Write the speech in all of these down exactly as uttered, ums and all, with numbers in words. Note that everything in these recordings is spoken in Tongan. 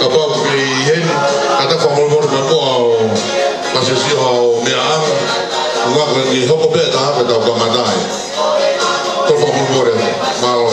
Kapau ʻoku kei ʻi heni, kātaki fakamolemole mai muʻa ʻo pasesi ʻo meʻa anga, ʻuhinga ko e kiʻi hoko pē ʻa e taha pea tau kamata ai. Tau fakamolemole, mālō.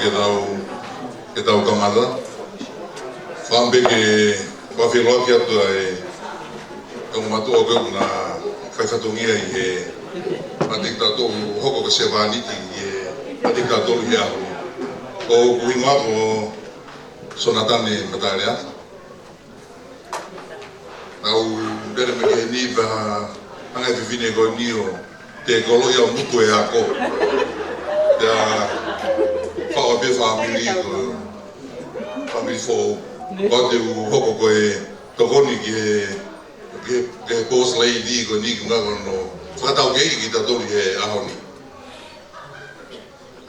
Ke tau, ke tau kamata. Fakaʻamu pē ke fakafeʻiloaki atu ai ʻa e ongo mātuʻa ko ē ʻoku na fai fatongia ʻi he mate kitautolu, hoko ko e sevāniti ʻi he mate kitautolu he ʻaho ni. Ko hoku hingoa ko Sonatane Mataeleata. Naʻá ku lele mai ki heni pea hanga ʻe he fefine ko eni ʻo tekolo ia muku e ako. Pea faʻo pē fāmili ko e fāmili foʻou. Ko te u hoko ko e tokoni ki he, ki he, ki he boss lady ko eni ki ngā kono. Fakataukei kitautolu he ʻaho ni.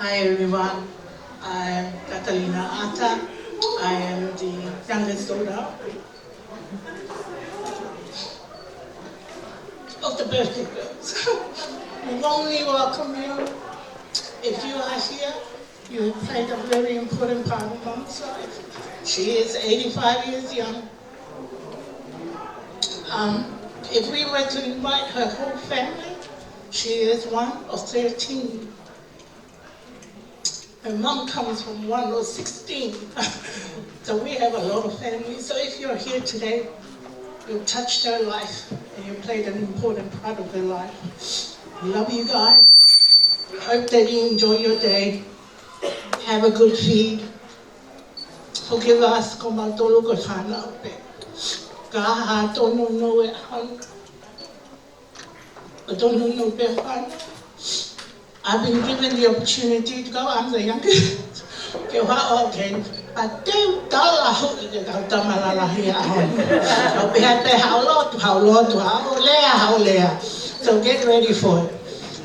Hi everyone, I'm Catalina Ata. I am the youngest daughter of the birthday girls. We warmly welcome you. If you are here, you have played a very important part in Mum's life. She is eighty-five years young. Um, if we were to invite her whole family, she is one of thirteen. Her mum comes from one of sixteen. So we have a lot of families. So if you're here today, you touched her life and you played an important part of her life. We love you guys. Hope that you enjoy your day. Have a good feed. Forgive us, ko mautolu ko e fānau pē. Ka ha tonu no e hon. Ko tonu no pē fānau. I've been given the opportunity to go. I'm the youngest. Ke wa, okay. But te u tala hoʻi ke kau tama lalahi a hon. Kau pehē pē haʻu lotu, haʻu lotu, haʻu lea, haʻu lea. So get ready for it.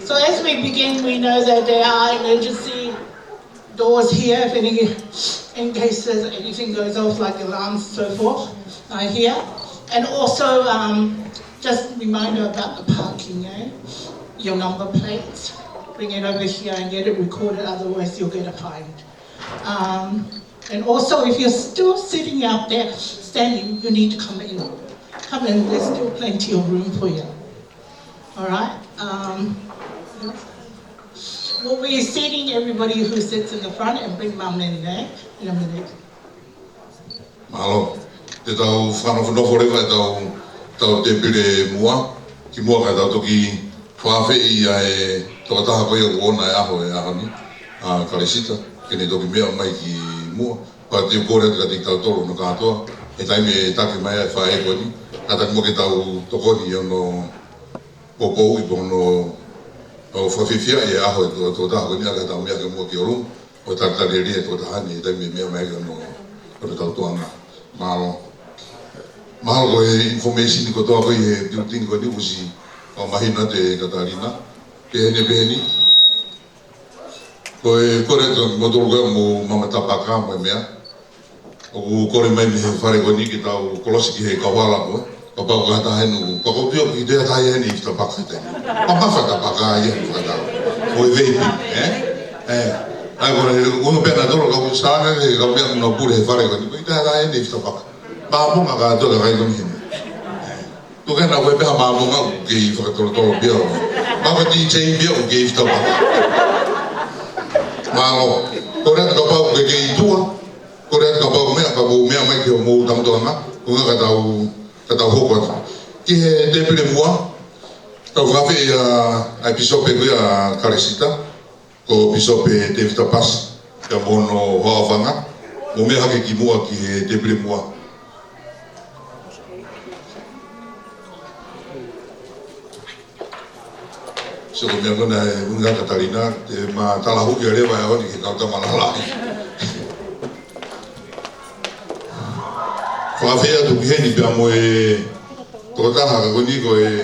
So as we begin, we know that there are emergency doors here if any, in case there's anything goes off, like alarms and so forth, I hear. And also, um, just a reminder about the parking, eh? Your number plates, bring it over here and get it recorded, otherwise you'll get a fine. Um, and also, if you're still sitting out there standing, you need to come in. Come in, there's still plenty of room for you. All right. Um, we'll be seating everybody who sits in the front and bring mum in there in a minute. Mālō. Te tau fakanofonofo leva ʻetau, tau tēpile muʻa, kimuʻa kae tau toki fakafeʻiloaki ʻa e tokotaha ko ia ʻoku ʻoʻona e ʻaho, e ʻaho ni, ʻa Kalesita, ke ne toki meʻa mai kimuʻa. Pea te u kole atu kiate kitautolu hono kātoa, he taimi ʻe taki mai ai e faʻē ko eni, kae tau muʻa ke tau tokoni ʻi hono poupouʻi pea mo hono, ʻo fakafiefia e ʻaho e to-, tokotaha ko eni ʻaki haʻatau meʻa kimuʻa ki ʻolunga, ʻo talitali lelei e tokotaha ni he taimi ʻe meʻa mai ai ki hono, ki hotau tuʻunga. Mālō. Mahalo ko e information kotoa ko ē he building ko eni kuo ʻosi fakamahino atu ʻe Katalina. Pehē ni, pehē ni. Ko e kole atu kiate kimoutolu ko ē ʻoku mou maʻu tapaka mo e meʻa. ʻOku kole mai mei he fale ko eni ke tau kolosi ki he kauhala ko ē. Kapau ko ha taha heni, ko ko pio ki te ha taha heni ʻi he tapaka te. Mamafa tapaka ia ni fakatau. Ko e vaping, ē? Ē. ʻAi ko e unu pē naʻa tolo ka u sānga ke ka u meʻa muna pule he fale ko eni. Ko e taha heni ʻi he tapaka. Māmonga kātoa ka kai ko eni heni. Ē. Tuku ke na ʻoku ʻi ai pē ha Māmonga ʻoku kei fakatolotolo pē ʻo. Maka D J pē ʻoku kei fitau pē. Mālō. Kole atu kapau ʻoku ke kei tuʻa. Kole atu kapau meʻa, kapau meʻa mai ki hoʻomou tangutu ʻanga. Ko e ʻuhinga ka tau, ka tau hoko atu. Ki he tēpile muʻa. Tau fakafeʻiloaki ʻa e pīsope ko ia ʻa Kalesita. Ko Pīsope Tēvita Pasi, pea mo hono hoa ʻofaʻanga, mou meʻa hake kimuʻa ki he tēpile muʻa. Sio ko e meʻa ko ena ʻe ʻuhinga Katalina, te ma talahuʻia leva ʻe ʻoni ki he kau tama lalahi. Fakafeʻiloaki atu ki heni pea mo e tokotaha ko eni ko e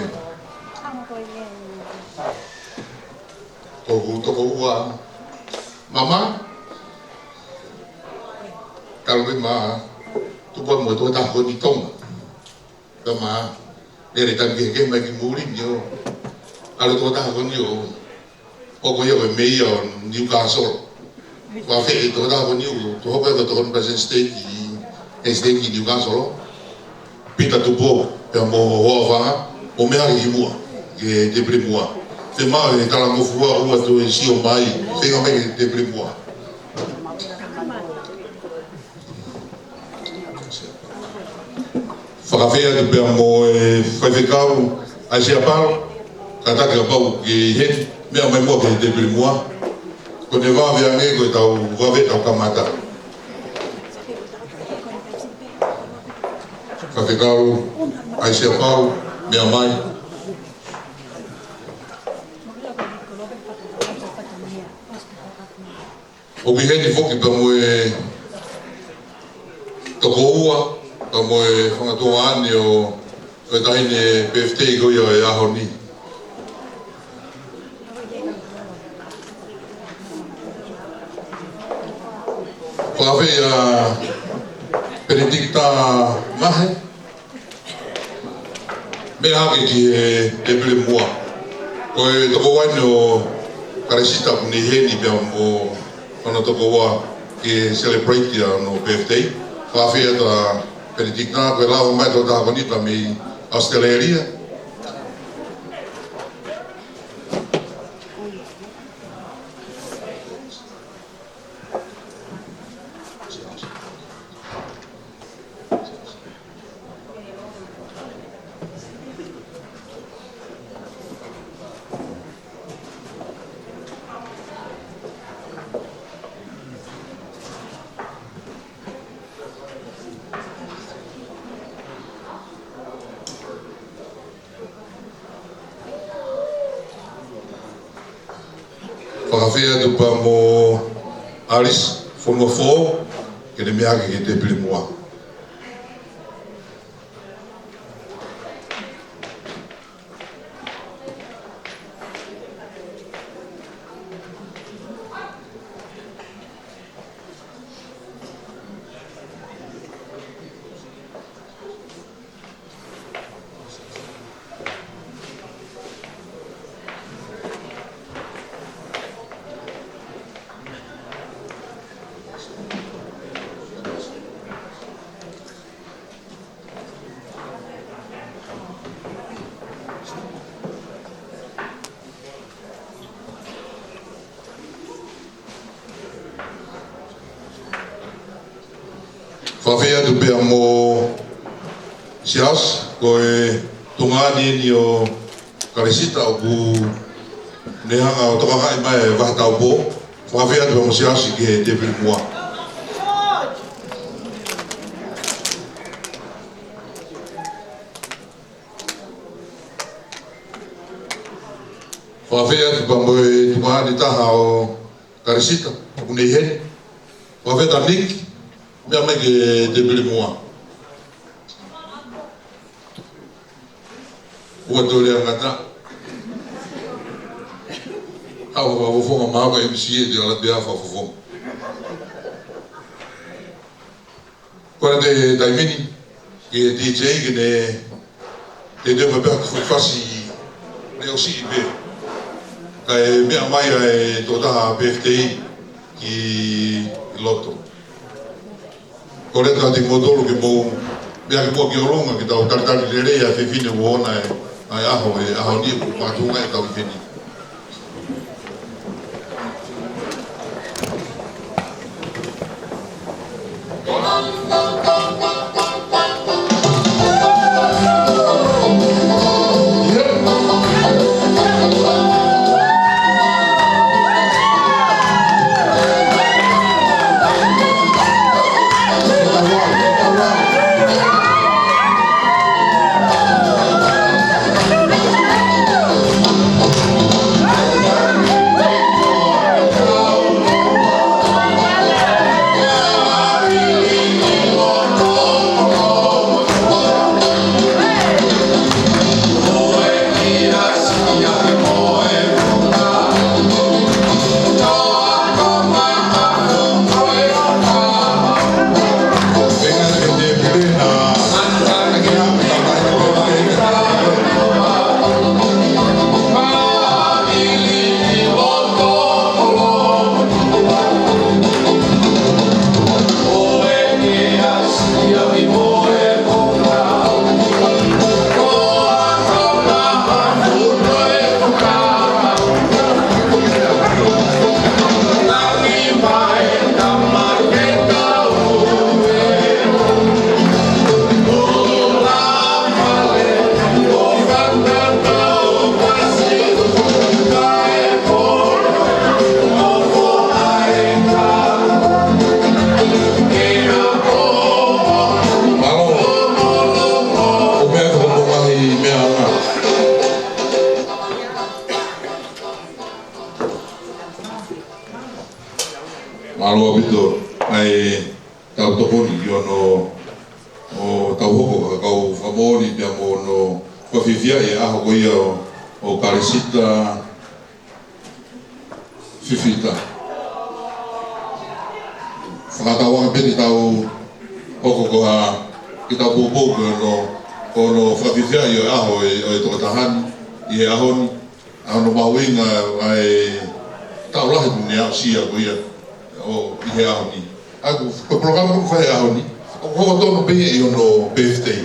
ʻoku toko ua. Mama. Kalu pē ma tupu mo e tokotaha ko eni Tonga. Ka ma lele taimi kehekehe mai ki muli ni ʻo. ʻAlu tokotaha ko eni ʻo. ʻOku ia ko e meia ʻo Newcastle. Fakafeʻiloaki tokotaha ko eni ʻoku tokotaha ko e tokoni palesiteni siteiki, e siteiki Newcastle. Pita Tupou, pea mo hoʻo hoa ʻofaʻanga, mou meʻa hake kimuʻa, ki he tēpile muʻa. Fiemaʻu e talangofua ʻoua toe sio mai, feinga mai ki he tēpile muʻa. Fakafeʻiloaki atu pea mo e faifekau ʻAisea Palo, kātaki kapau ʻoku ke ʻi heni, meʻa mai muʻa ki he tēpile muʻa. Ko ʻene vave ange ko ʻetau vave ʻetau kamata. Faifekau ʻAisea Palo, meʻa mai. ʻOku ʻi heni foki pea mo e tokoua, pea mo e fanga tuongaʻane ʻo, ʻo e taʻahine birthday ko ia ʻo e ʻaho ni. Fakafeʻiloaki Penedikitā Mahe. Meʻa hake ki he tēpile muʻa. Ko e tokoua eni ʻo Kalesita ʻoku ne ʻi heni pea mo hono tokoua ke celebrate ʻa hono birthday. Fakafeʻiloaki atu Penedikitā, ko e lava mai e tokotaha ko eni pea mei Australia. Fakafeʻiloaki atu pea mo ʻAlisi Fonuafou, ke ne meʻa hake ki he tēpile muʻa. Fakafeʻiloaki atu pea mo Siaosi, ko e tuongaʻane eni ʻo Kalesita ʻoku ne hanga ʻo tokangaʻi mai e vahe taupou. Fakafeʻiloaki atu pea mo Siaosi ki he tēpile muʻa. Fakafeʻiloaki atu pea mo e tuongaʻane ʻe taha ʻo Kalesita, ʻoku ne ʻi heni. Fakafeʻiloaki atu Niki, meʻa mai ki he tēpile muʻa. Ua tole angata. Haʻu fakafofonga mahalo ko e M C ʻe te ala pea fakafofonga. Ko ʻene taimi ni, ki he D J ke ne, te te mapeaku fasi ne ʻosi ʻi pē. Kae meʻa mai ʻa e tokotaha birthday ki loto. Kole atu kiate kimoutolu ke mou meʻa ki muʻa ki ʻolunga ke tau talitali lelei ʻa e fefine ʻoku ona e, ʻa e ʻaho, e ʻaho ni ʻoku pātunga e tau feni. ʻAlu ʻaupito ʻa e tau tokoni ʻi hono ʻo tau hoko ko e kau fakamoʻoni pea mo hono fakafiefia ʻi he ʻaho ko ia ʻo, ʻo Kalesita Fifita. Fakatauange pē te tau hoko ko ha, ke tau poupou ko hono, ko hono fakafiefia ʻi he ʻaho ʻo e, ʻo e tokotaha ni ʻi he ʻaho ni. ʻA hono mahuʻinga ʻa e taʻu lahi kuo ne aʻusia ko ia ʻo ʻi he ʻaho ni. ʻA ia ko e polokalama ʻoku fai he ʻaho ni, ʻoku hoko tonu pē ʻi hono birthday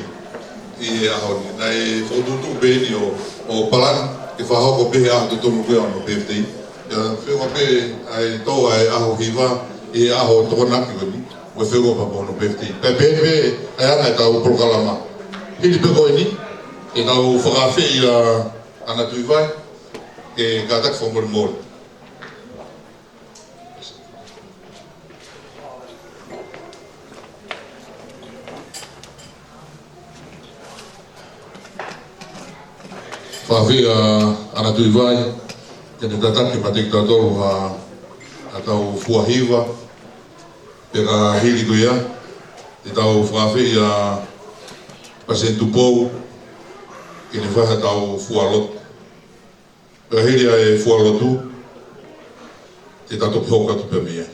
ʻi he ʻaho ni. Naʻe fokotuʻutuʻu pē eni ʻo, ʻo palani ke fakahoko pē he ʻaho totonu ko ia hono birthday. ʻIo, feʻunga pē ʻa e tō ʻa e ʻaho hiva ʻi he ʻaho Tokonaki ko eni, ʻo feʻunga pē mo hono birthday. Pea pehē pē ʻa e anga ʻe tau polokalama. Hili pē ko eni, ʻe tau fakaafeʻi ʻa ʻAna Tuʻivai ke kātaki fakamolemole. Fakaafeʻi ʻa ʻAna Tuʻivai ke ne kātaki maʻa kitautolu ha, ha tau fua hiva. Pea ka hili ko ia, te tau fakaafeʻi ʻa Palesiteni Tupou ke ne fai ha tau fua lotu. Pea hili ʻa e fua lotu, te tau toki hoko atu pē mei ai.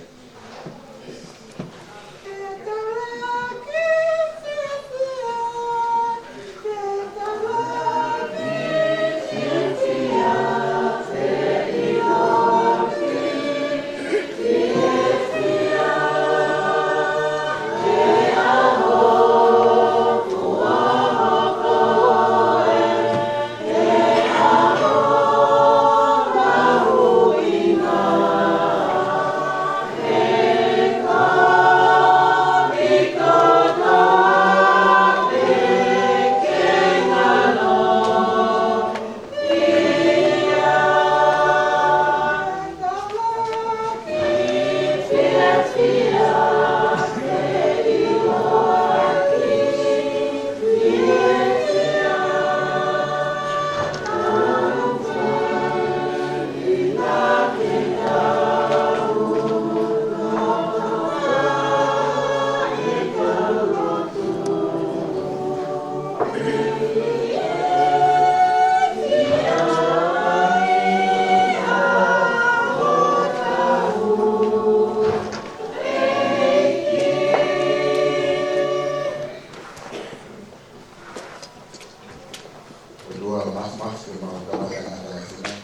ʻOtua māfimafi, mau tala ʻa e ngaahi ʻaho ni.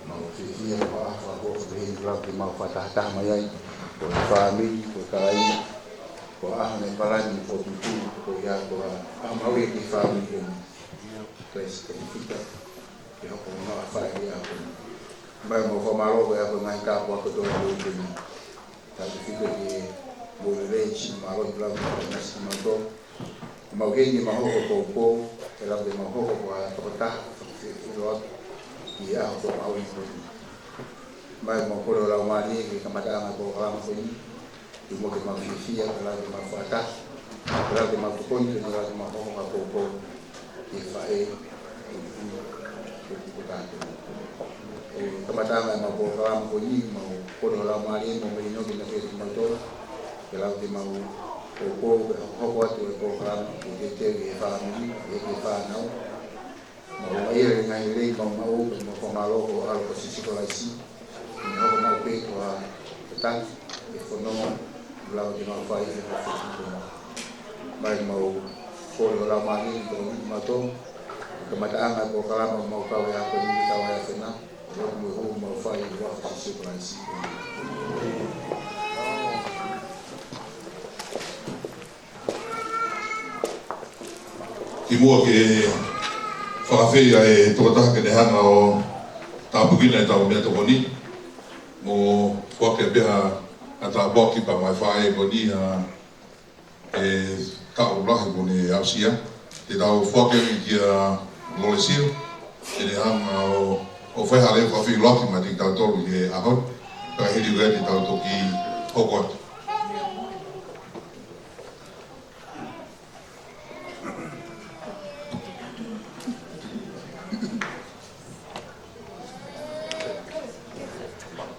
Mau fiefia ko e ʻaho ko eni, lau ke mau fakatahataha mai ai ko e fāmili, ko e kāinga, ko e ʻaho naʻe palani, ko e tutu, ko ia ko e ʻaho mahuʻinga ki he fāmili ko eni. Kalesita Fifita, ke hoko hono ʻaho fai ʻi he ʻaho ni. Mai mau fakamālō ko ia ko e ngaahi tāpuaki kotoa ʻo e ʻaho ni. Tapu fitu ki he moʻui lelei, siʻi mālō ʻi he lau ke nasi mautolu. Mau kei ni mau hoko poupou, ke lau ke mau hoko ko ha tokotaha, ke ʻilo atu ki he ʻaho ko ia ʻo e ʻaho ni. Mai mau kole ho Laumālie ki he kamataʻanga ʻo e polokalama ko eni. Tuku muʻa ke mau fiefia, ke lau ke mau fakataha, ke lau ke mau tokoni, ke lau ke mau hoko ko ha poupou ki he faʻē, ki he, ki he, ki he kātoa. ʻI he kamataʻanga ʻemau polokalama ko eni, mau kole ho Laumālie mo melino ke ne ʻafio kiate kimautolu, ke lau ke mau poupou, ke hokohoko atu e polokalama, ke teuteu ki he fāmili, ki he fānau. Mau ʻofa ʻi he ngaahi lelei mau maʻu, pea mau fakamālō ko e ʻAlo ko Sīsū Kalaisi, ke ne hoko maʻu pē ko ha tataki, ke fononga, lau ke mau fai, ke mau fai. Mai mau kole ho Laumālie, ke tokoni kiate kimautolu, ʻi he kamataʻanga ʻo e polokalama mau kau he ʻaho ni, kau he ʻaho na, ʻo mau hū mau fai, ʻi he huafa ʻo Sīsū Kalaisi. Kimuʻa ke fakaafeʻi ʻa e tokotaha ke ne hanga ʻo tāpuekina ʻetau meʻatokoni, mo foaki pē ha, ha tāpuaki pea mo e faʻē ko eni ha, e, taʻu lahi kuo ne aʻusia. Te tau foaki kia Lolesio, ke ne hanga ʻo, ʻo fai ha lea fakafeʻiloaki maʻa kitautolu ʻi he ʻaho ni. Pea hili ko ia te tau toki hoko atu.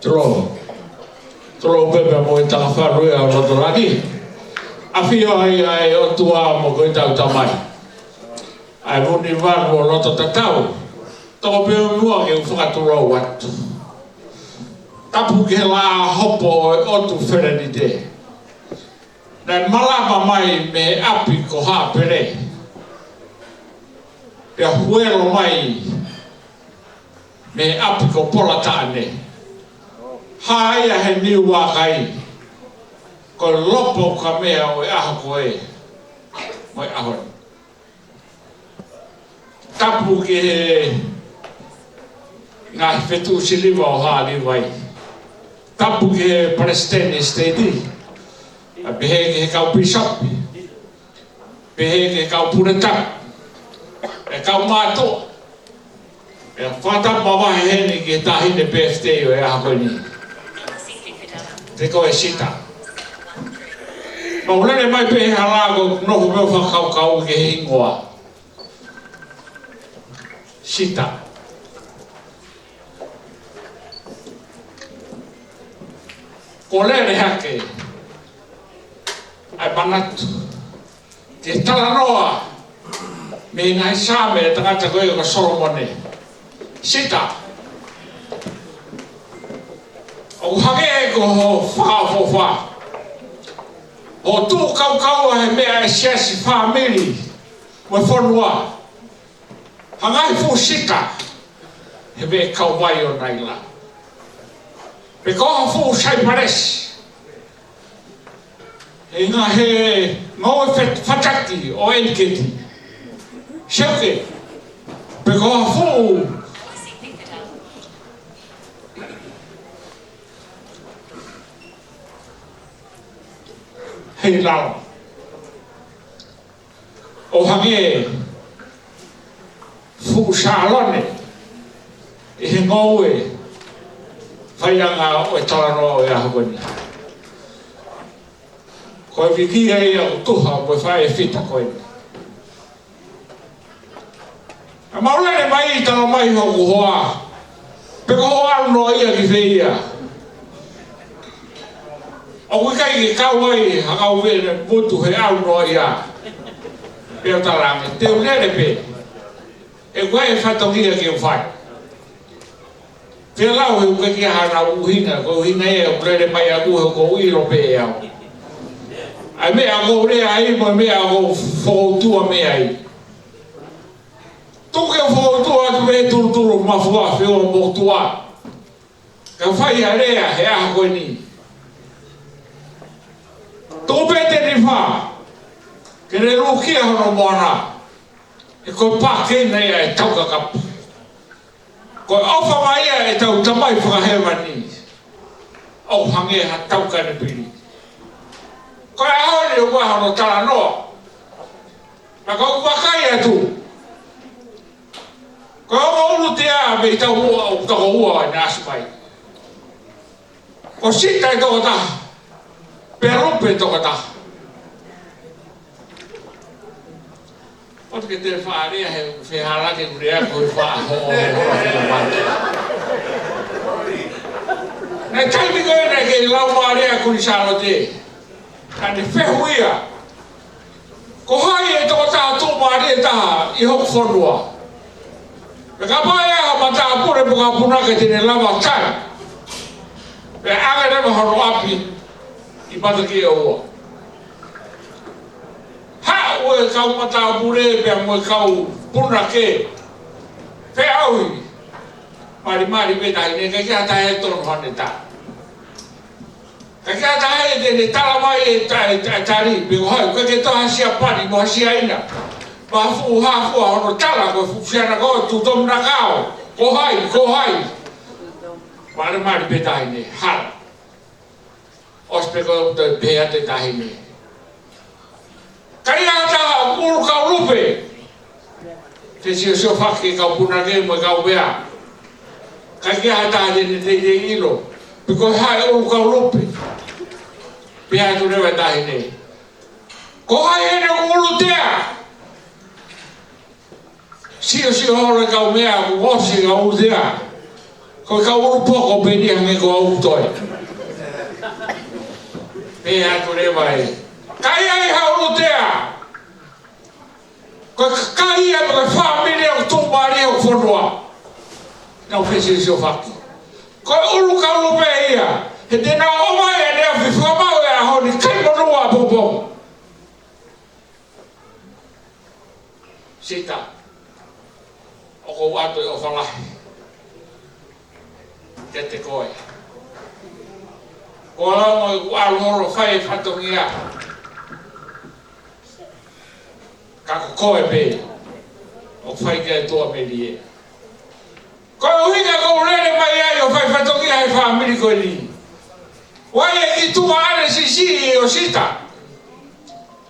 Tolonga. Tulou pē pea mo e takafalu ia ʻo loto laki. ʻAfio ai ʻa e ʻOtua mo ko e tau Tamai, ʻa e Vunivalu ʻo loto tatau. Toko pē ʻo muʻa ke u fakatulou atu. Tapu ki he lā hopo ʻo e ʻOtu Felenite. Naʻe malama mai mei he ʻapi ko Haʻapele, pea huelo mai mei he ʻapi ko Polataʻane. Hā ia he niu vakai, ko e lopo ka meʻa ʻo e ʻaho ko ē mo e ʻaho ni. Tapu ki he ngaahi fetuʻu siliva ʻo Haʻa Livai. Tapu ki he palesiteni siteiti, ʻa pehē ki he kau pīsope, pehē ki he kau pule tapu, e kau mātuʻa. ʻE fakatapu mavahe heni ki he taʻahine pēfitei ʻo e ʻaho ko eni, te ko e Sita. Mau lele mai pē he hala ko e nofo pē ʻo fakakaukau ki he hingoa Sita. Ko e lele hake ʻa e manatu ke talanoa mei he ngaahi Saame ʻa e tangata ko ē ko Solomone. Sita, ʻoku hangē ko hoʻo fakaʻofoʻofa, hoʻo tuʻu kaukaua he meʻa ʻa e siasi, fāmili mo e fonua. Ha ngaahi fuʻu sita he meʻa kau vai ʻo Naila, pe ko ha fuʻu saipalesi he ngaahi, he ngoue fet-, fataki ʻo ʻeniketi. Seuke, pe ko ha fuʻu heilala, ʻo hangē fuʻu Sālone ʻi he ngoue faiʻanga ʻo e talanoa ʻo e ʻaho ko eni. Ko e vikia ia ʻoku tuha mo e faʻēfita ko eni. ʻA mau lele mai ʻi tala mai hoku hoa, pe ko hoʻo ʻalu noa ia ki fē ia. ʻOku ʻikai ke kau ai ha kau vele mutu he ʻalu noa ia. Pea u talaange, te u lele pē, he ko e fatongia ke u fai. Te lau he ʻoku ʻikai ke ʻi ai hano ʻuhinga, ko e ʻuhinga ia ʻoku lele mai ʻaku he ʻoku ou ʻilo pē ʻe au ʻa e meʻa ʻoku ou lea ai mo e meʻa ʻoku ou foutua mei ai. Tuku ke u foutua atu mei he tulutulu mafua feua motuʻa, ka u fai ha lea he ʻaho ko eni. Tuku pē te ne fā ke ne lūkia hono moana, he ko e pākena ia ʻetau kakapa. Ko e ʻofa mai ia ʻetau Tamai Fakahēvani, ʻoku hangē ha tau kanepili. Ko e ʻaho ni ʻoku ʻi ai hono talanoa, ka ʻoku ou vakai atu, ko e ongo ʻulutea mei taumuʻa ʻoku toko ua ʻene ʻasi mai. Ko Sita ʻe toko taha, pea Lupe ʻe toko taha. ʻOku te faʻa lea he fehala ke u lea ko e faʻa hoʻo, hoʻo, hoʻo. Naʻe taimi ko ē naʻe kei lau mai lea ko ē ʻa Sālote, ka ne fehuʻia, ko hai ʻe toko taha tuʻumālie taha ʻi hoku fonua? Pea kapau ʻe ʻi ai ha matāpule pe ko ha punake te ne lava tali, pea ʻange leva hono ʻapi ʻi Patakiʻeua. Haʻu e kau matāpule pea mo e kau punake, feʻauhi, malimali pē taʻahine, ʻikai ke ʻi ai ha taha ʻe tonu haʻane tā. ʻIkai ke ʻi ai ha taha ʻe te ne tala mai e ta-, e ta-, e tali, pe ko hai, ʻikai ke toe ha Siapani mo ha Siaina, mo ha fuʻu hā fua hono tala, ko e fuʻu siana ko ē tuʻu tomanakau, ko hai, ko hai. Malimali pē taʻahine, hala. ʻOsi pē ko e toe pehē atu e taʻahine. ʻIkai ha taha ʻulu kau Lupe. Te siosio faki e kau punake mo e kau meʻa. ʻIkai ha taha te ne teitei ʻilo pe ko hai ʻulu kau Lupe. Pehē atu leva e taʻahine, ko hai ʻene ʻulutea? Siosio holo e kau meʻa kuo ʻosi e kau ʻulutea. Ko e kau ʻulupoko pē eni hangē ko au toe. ʻE atu leva ē. Ka ʻi ai ha ʻulutea, ko e kakai ia mo e fāmili ʻoku tuʻumālie ʻo e fonua, nau fesiosiofaki. Ko e ʻulu kaulu pē ia, he te nau ʻomai ʻa e ʻaneafi, fakamaʻu e ʻaho ni, kai monū ʻapongipongi. Sita, ʻoku ou ʻoatu e ʻofa lahi kiate koe. Ko au ʻoku ou ʻalu holo ʻo fai e fatongia, ka ko koe pē ʻoku fai ki ai e tuʻamelie. Ko e ʻuhinga ʻoku ou lele mai ai ʻo fai fatongia he fāmili ko eni. Vakai ki tuʻa ʻanesiʻi ʻo Sita.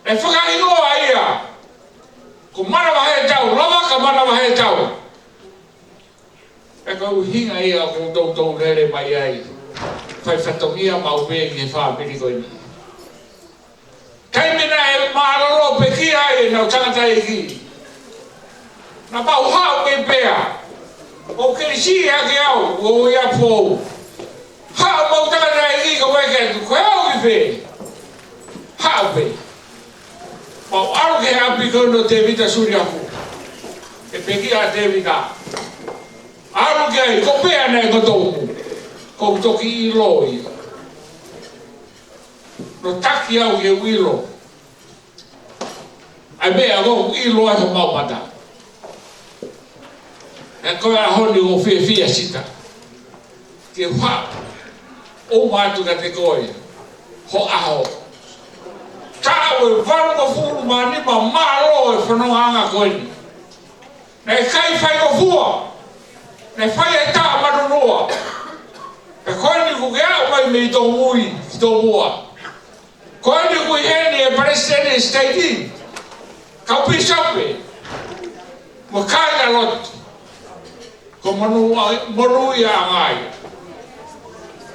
ʻE fakahingoa ia ko Manavahetau, Lavaka Manavahetau. Pea ko e ʻuhinga ia ʻoku ou toutou lele mai ai, fai fatongia maʻu pē ki he fāmili ko eni. Taimi naʻe mālōlō pekia ai ʻenau tangataʻeiki, naʻa mau haʻu mei pea. ʻOku kei siʻi hake au, ʻo ia pō. Haʻu mau tangataʻeiki, ko e ke atu, ko e au ki fē. Haʻu pē. Mau ʻalu ki he ʻapi ko eni ʻo Tēvita Suliaku. ʻE pekia ʻa Tēvita. ʻAlu ki ai, ko pea naʻe kotomu. Ko u toki ʻilo ia. Nau taki au ke u ʻilo ʻa e meʻa ʻoku ʻilo ai homau mata. He ko e ʻaho ni ʻoku ou fiefia Sita ke u haʻu ʻo ʻoatu kiate koe ho ʻaho. Taʻu ʻe valungofulu mā nima mālō e fonongaʻanga ko eni. Naʻe ʻikai faingofua, naʻe fai e taʻa manunua. Pea ko eni kuo ke aʻu mai mei Tonga ki Tonga. Ko eni kuo ʻi heni e palesiteni ʻo e siteiki, kau pīsope, mo e kāingalotu. Ko monū, monūʻia ʻa e ngaahi.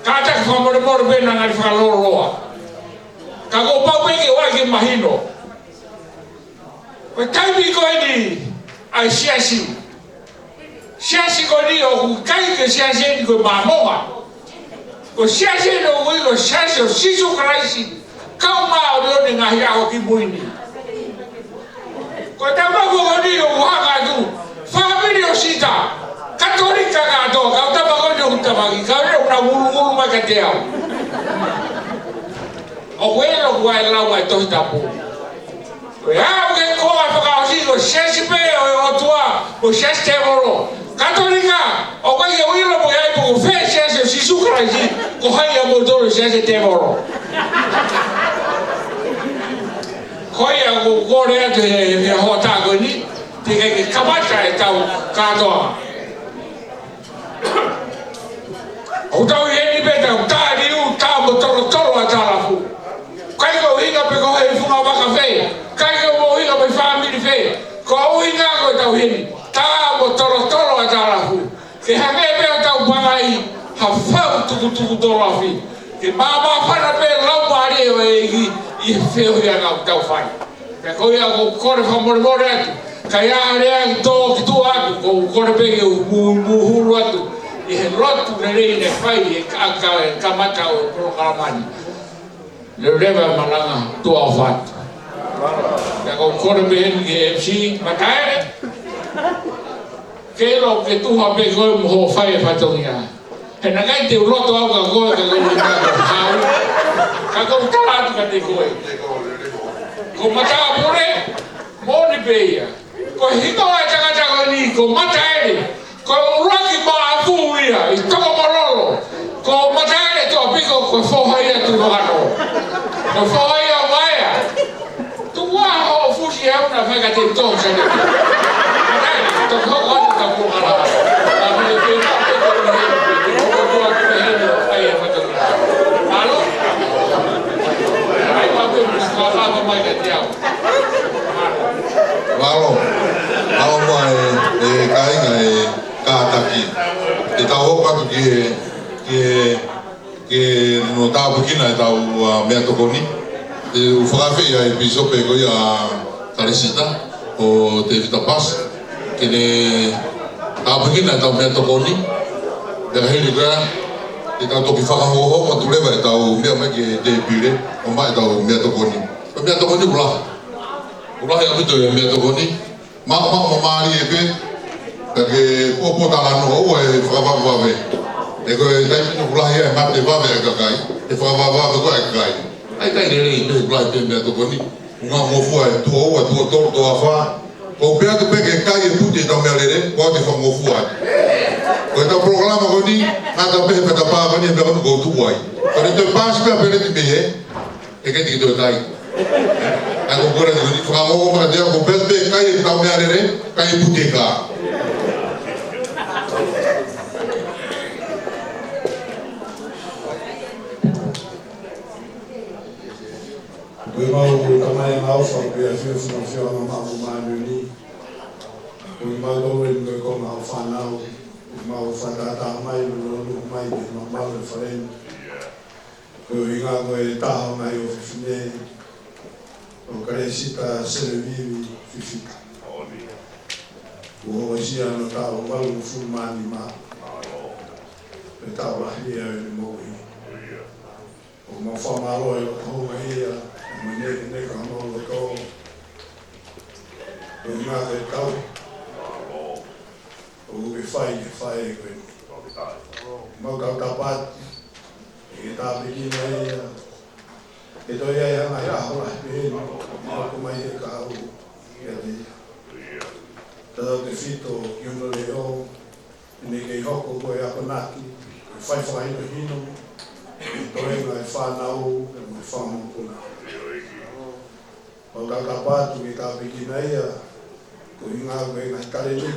Kātaki fakamolemole pē naʻa ngali fakalōloa. Ka kuo pau pē ke ʻoua ke mahino. Ko e taimi ko eni ʻa e siasi. Siasi ko eni ʻoku ʻikai ke siasi eni ko e Māmonga. Ko e siasi eni ʻoku ui ko e Siasi ʻo Sīsū Kalaisi ʻo e Kau Māʻoniʻoni ʻi he Ngaahi ʻAho Kimui Ni. Ko e tama ko eni ʻoku hanga atu, fāmili ʻo Sita, Katolika kātoa, kau tama ko eni ʻoku tama ki, kau eni ʻoku nau ngulungulu mai kiate au. ʻOku ʻilo kuo lau ʻa e Tohi Tapu. Ko e au ke ko e fakaʻosi ko e siasi pē ʻo e ʻOtua, ko e siasi tēvolo. Katolika, ʻoku ʻikai ke u ʻilo pe ko e hā pe ko fē siasi ʻo Sīsū Kalaisi, ko hai ʻa moutolu siasi tēvolo. Ko ia ʻoku ou kole atu he, he hoʻatā ko eni, teʻeki ke kamata e tau kātoa. ʻOku tau ʻi heni pē tau tā liu, tā mo tolotolo ʻa e tā lafu. ʻIkai ko e ʻuhinga pe ko e funga vaka fē, ʻikai ko e ʻuhinga pe fāmili fē, ko e ʻuhinga ko ʻetau ʻi heni, tā mo tolotolo ʻa e tā lafu. Ke hangē pē ʻoku tau pangai ha fau tukutuku tōlafi. Ke māmāfana pē Laumālie ʻo e ʻEiki ʻi he feohiʻanga ʻoku tau fai. Pea ko ia ʻoku ou kole fakamolemole atu, ka ʻi ai ha lea ke tō ki tuʻa atu, ʻoku ou kole pē ke u mū, mūhulu atu ʻi he lotu lelei naʻe fai ʻe he ka, ka, kamata ʻo e polokalama ni. Leuleu e malanga, tuʻa ʻofa atu. Pea ʻoku ou kole pē heni ki he M C, Mataele. Ke ʻilo ke tuha pē koe mo hoʻo fai e fatongia. He naʻe ʻikai te u loto au kia koe ka ko e ʻuhinga ko e hau. Ka ʻoku ou tala atu kiate koe, ko matāpule, moʻoni pē ia. Ko e hingoa ʻo e tangata ko eni, ko Mataele. Ko e ʻuluaki maʻafu ia ʻi Tokomololo. Ko Mataele Tuʻapiko, ko e foha ia ʻo Tuʻivakanō. Ko e foha ia ʻo Vaea. Tuku ā hoʻo fusi ʻe au naʻa fai kiate au tō sani. Mālō. Mālō. Mālō mai e kāinga e kātaki. Te tau hoko atu ki he, ki he ke nau tāpuekina ʻetau, ʻa, meʻatokoni. ʻOku ou fakaafeʻi ʻa e pīsope ko ia Kalesita ʻo Tēvita Pasi, ke ne tāpuekina ʻetau meʻatokoni. Pea ka hili ko ia, Te tau toki fakahohoko atu leva ʻetau meʻa mai ki he tēpile, ʻomai ʻetau meʻatokoni. Ko e meʻatokoni ʻoku lahi. ʻOku lahi ʻaupito e meʻatokoni. Maʻu, maʻu, māmālie pē. Ka ke pōpōtalanoa ʻoua ʻe fakavavevave. He ko e taimi ʻoku lahi ai e mate vave ʻa e kakai, ʻe fakavavevave koe ʻa e kakai. ʻAi kai lelei pē, ʻoku lahi pē meʻatokoni. Ngā ngofua ʻe tuʻo ua, tuʻo tolu, tuʻo fā. Ko u pehē atu pē ke kai e pute ʻetau meʻalele, ko au te u fakangofua atu. Ko ʻetau polokalama ko eni, ngata pē he pata pā ko eni, he meʻa ko eni ʻoku ou tuʻu ai. Ka ne toe paasi pē ʻa Peleti mei hē, ʻe ke tiki toe kai. ʻAi ko u kole atu ko eni, fakangofua mai te au, ko u pehē atu pē kai ʻetau meʻalele, kai e pute ka. Ko ʻemau Tamai ʻoku ʻofa, pea fiefia ʻa e ʻAfiona maʻa ʻemau moʻui ni. Ko ʻemau tō eni ko e konga ʻo e fānau, ʻoku mau fakatātā mai, mo lolo mai, mo mau mau e fale ni. Ko e ʻuhinga ko e taha ʻo e ngaahi ʻofefine, ko Kalesita Selevivi Fifita. Kuo hokosia hono taʻu valungofulu mā nima. Ko e taʻu lahi ia ʻo ʻene moʻui. ʻOku mau fakamālō ʻi he loto houngaʻia, mo e nekeneka homau loto. Ko e ʻuhinga ko e tauhi ʻoku ke fai ki he faʻē ko eni. Mau kau tapa atu, ʻi he tāpuekina ia. Ke toe ʻi ai ha ngaahi ʻaho lahi pehē ni, ʻoku mai he kahaʻu kiate ia. Tautautefito ki hono leʻo, ʻene kei hoko ko e akonaki, ko e fai fakahinohino, ʻi he toenga ʻo e fānau, mo e fanga mokopuna. Mau kau tapa atu ke tāpuekina ia, ko e ʻuhinga ko e ngaahi talēniti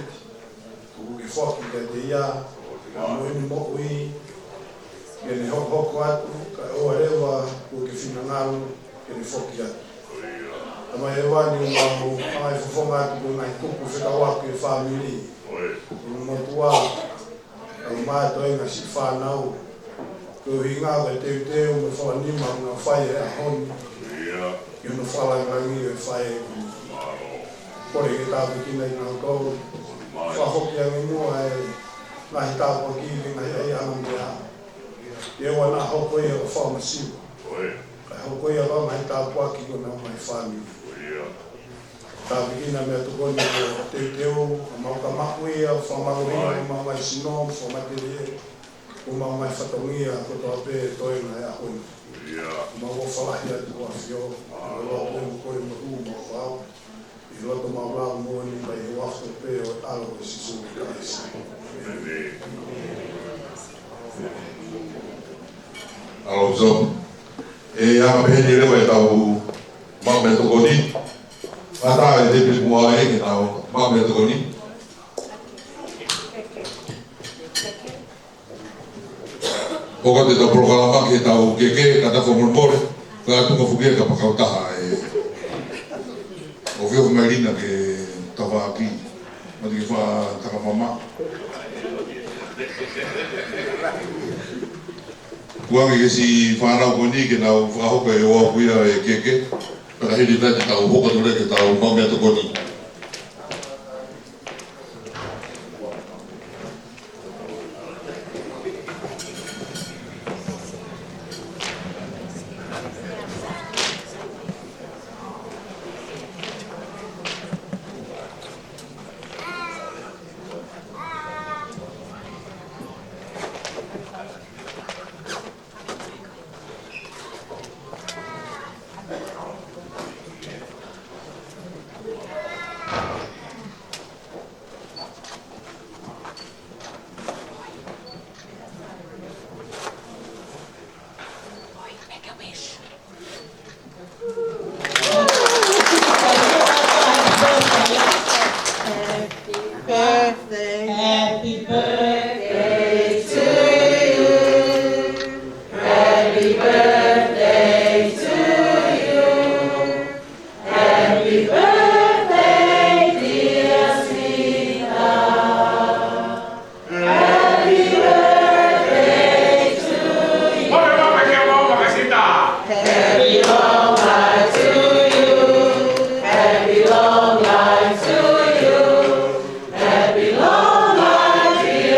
ʻoku ke foaki kiate ia, mo ʻene moʻui, ke ne hokohoko atu, kae ʻoua leva kuo ke finangalo ke ne foki atu. Tamai ʻEvani, ʻoku mau hanga ʻo fofonga atu ko e ngaahi kupu fekauʻaki ʻo e fāmili, ʻo e motuʻa, ʻa e mātuʻa mo e siʻi fānau. Ko e ʻuhinga ko e teuteu mo e fakanima ʻoku nau fai he ʻaho ni. Ki hono fakalāngilangiʻi ʻo e faʻē ko eni. Kole ke tāpuekina kinautolu. Fakafoki ange muʻa e ngaahi tāpuaki, ngaahi ʻaiʻanga mo e meʻa. Ke ʻoua naʻa hoko ia ko e fakamasiva. Kae hoko ia ko e ngaahi tāpuaki ki honau ngaahi fāmili. Tāpuekina e meʻatokoni ʻoku teuteu, ʻoku mau kamaku ia, fakamālohia homau ngaahi sino, fakamateliʻi homau ngaahi fatongia kotoa pē ʻi he toenga ʻo e ʻaho ni. ʻOku mau ʻofa lahi atu ki he ʻAfio, ʻi he loto pē mo e kole mo e hū mo e pau, ʻi he loto maʻulalo moʻoni, pea ʻi he huafa pē ʻo e ʻAlo ko Sīsū Kalaisi. ʻĒmeni. ʻAlo, so, ʻe anga pehē ni leva ʻetau maʻu meʻatokoni. Kātaki e tēpile kuo ʻai ke tau maʻu meʻatokoni. ʻOku ʻi ai ʻetau polokalama ke tau keke, kātaki fakamolemole, ka tuku foki e kapakautaha ē. ʻOku fiemaʻu mai Lina ke tau faʻa ki, mati ke faʻa takamamaʻo. Kuo ange ki he siʻi fānau ko eni ke nau fakahoko e ouau ko ia e keke, pea ka hili nai te tau hoko atu leva ke tau maʻu meʻatokoni. Happy birthday. Happy birthday to you. Happy birthday to you. Happy birthday, dear Sita. Happy birthday to you. Happy long life to you. Happy long life to you. Happy long life, dear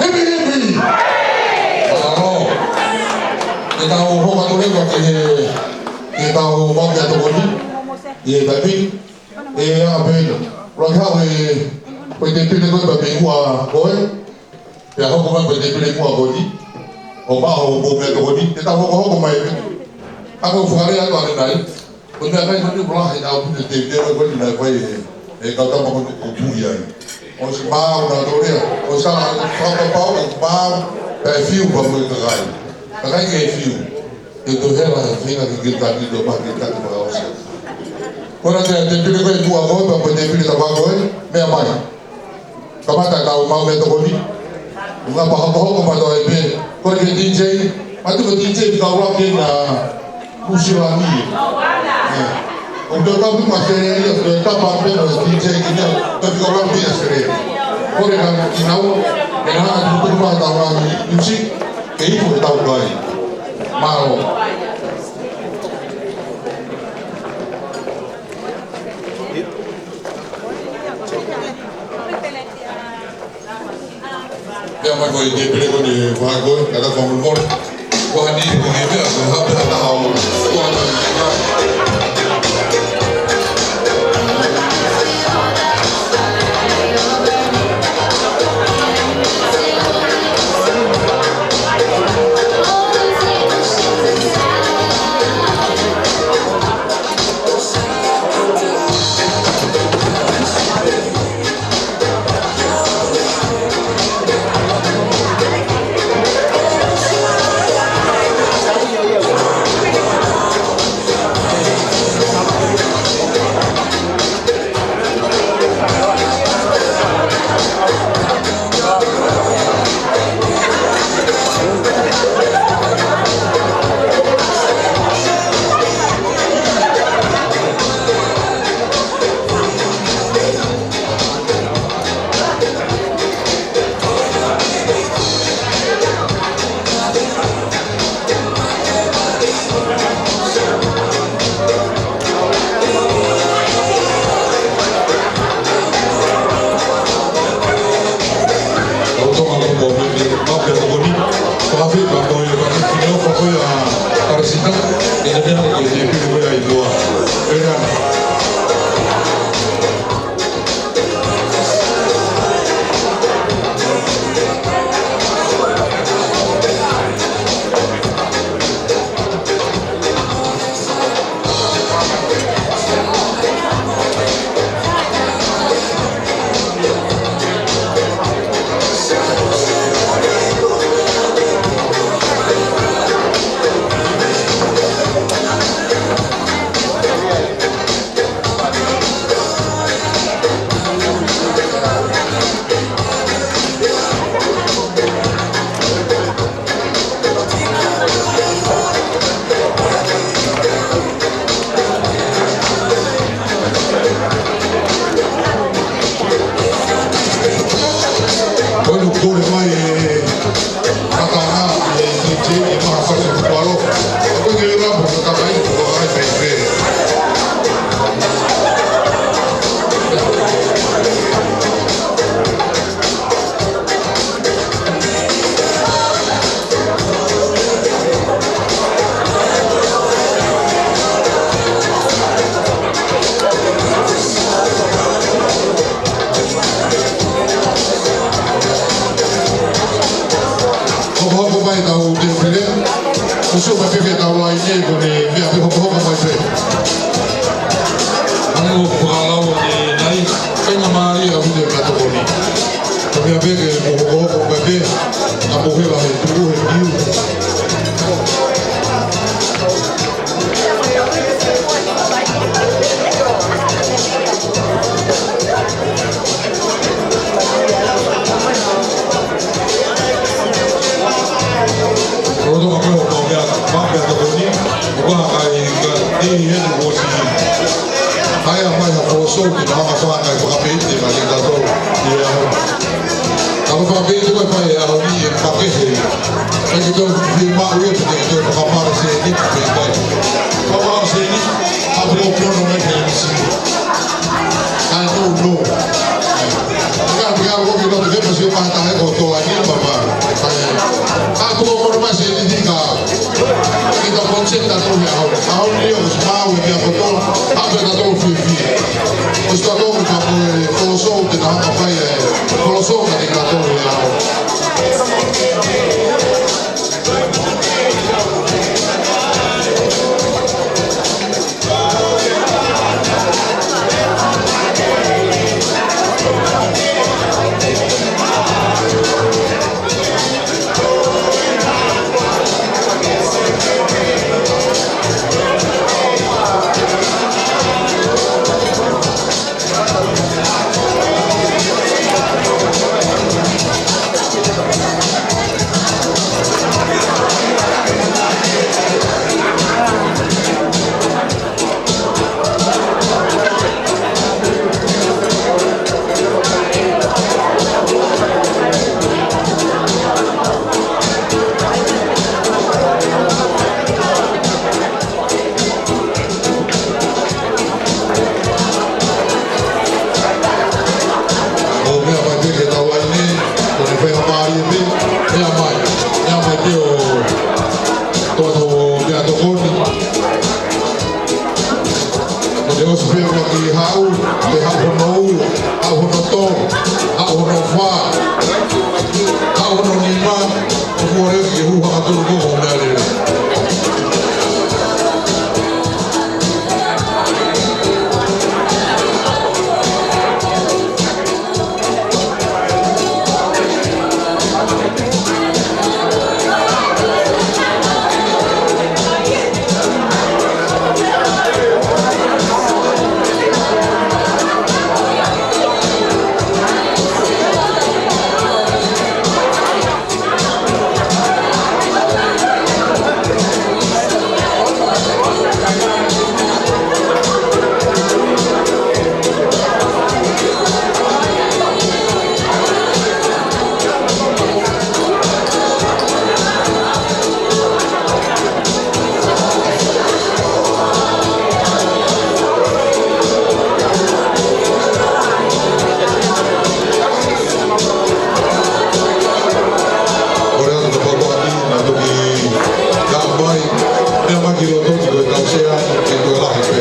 Hipi hipi. Mālō. Ke tau hoko atu leva ki he, ke tau maʻu meʻatokoni. ʻI he taimi ni, ʻe ʻa pē ʻoku lava ke haʻu e, ko e tēpile ko ē pea mei muʻa ko ē. Pea hoko mai ko e tēpile muʻa ko eni. ʻO maʻu hoʻomou meʻatokoni. Ke tau hokohoko mai pē. Ka ko e fakalea atu ʻanenai. Ko e meʻakai ko eni ʻoku lahi ʻaupito e tēpile ko eni naʻe fai ʻe, ʻe he kau tama ko eni ʻoku tui ai. ʻOsi maʻu nautolu ia. ʻOsi ala fakapapau ʻoku maʻu pē fiu pea mo e kakai. Kakai ke fiu. Ke toe hela he feinga ke kilikaki to ma ke taki fakaʻosi. Ko e ʻa e tēpile ko ē muʻa ko ē, pea ko e tēpile taha ko ē, meʻa mai. Kamata kau maʻu meʻatokoni. Ngā pā hokohoko mātou ai pē. Ko e ke D J, mātou ko D J kau laki na Nuʻusila ni. ʻE. ʻO te kau ki Australia, ʻo te kau pā pē ko D J ki na, ko e kau laki Australia. Ko e ka ki nau, ʻe na atu tuku mā tau ngā music, ke ipu e tau kai. Mālō. Pea mai ko e tēpile ko eni fā ko ē, ka ta fakamolemole. Ko ha niʻihi ko e meʻa, ko e hape ha taha o, ko ha taha. Ko eni ʻoku kole mai e Kakana, e D J, e maha fasi kupalo. Ko e ke ura mo kakai, ko kakai pē pē. Hokohoko mai tau tēpile. Usu mai pē ke tau laine ko e meʻa pē hokohoko mai pē. ʻAne ʻoku fakalau ʻanenai, kainga mālie ʻaupito e meʻatokoni. Ko e meʻa pē ke mou hokohoko mai pē, ka mou hela he tuʻu he niu. Roto ka peo ka mea, mea tokoni, ʻo ka kai ka, ʻi heni kuo si. Hai a mai ha kōsou ki na hanga fanga kai whakapeite mai ki tatou. Ia. Fakafeʻiloaki ʻa e ʻaho ni ʻe fakehe. Kae ke tau fiemaʻu ia te ke tau fakapala sēniti pē kai. Fakapala sēniti, ʻa pē ʻo pono mai ke misi. Kae no, no. Ka pika ko ke no te ke pasi o pata he ko to ani papa. Kae. Ka ko ko no mai sēniti ka. Kita konsep tatou he ʻaho. ʻAho ni ʻoku mau e meʻa kotoa. ʻA pē tatou fiefia. ʻOsi tatou ka ko e koloso te ka haka fai e. Koloso ka te ka tolu ia. ʻO meʻa mai pē ke tau ʻai nei, ko e fai ha mālie pē, meʻa mai, meʻa mai pē ʻo, ʻo, ʻo, meʻatokoni. Ko e ʻosi pē ʻa e kiʻi haʻu, pē haʻu hono ua, haʻu hono tolu, haʻu hono fā, haʻu hono nima, ʻo mole ke hū haka tolu ko ko meʻa lele. Ko e ʻaho ni, naʻa toki ka mai, meʻa mai ki loto, ko e kau sea, ke tau lahi pē.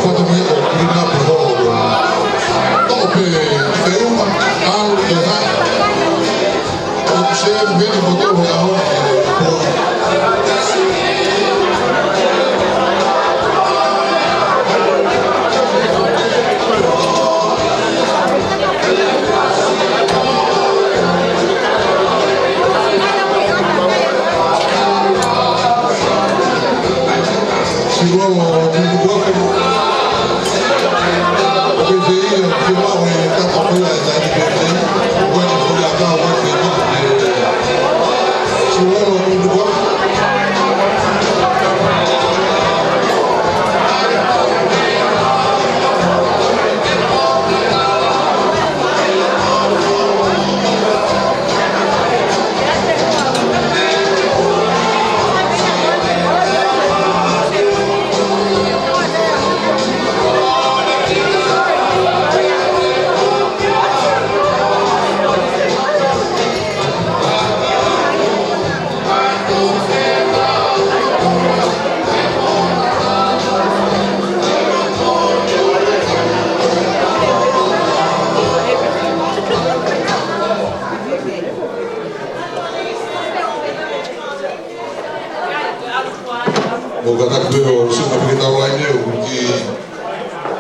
Pata mia o kuri na pe ho. Toʻo pē, pē uma, ʻalu ke hai. ʻOku se veni mo te ue aho. Siʻulolo Tunukuafe. ʻOku ʻi ai e fiemaʻu e tapa ko ia e taimi pē. ʻOku ʻi ai e foliaka, ʻoku ʻi ai e fiemaʻu. Siʻulolo Tunukuafe. Mou kātaki pē ʻo sio ki he taulaʻeiki ʻoku kiʻi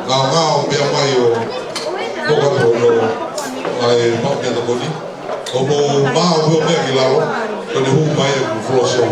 ngaongao pea mai ʻo moka tonu ʻa e maʻu meʻatokoni. ʻO mou maʻu pē ʻo meʻa ki lalo, ko ʻene hū mai e floor show.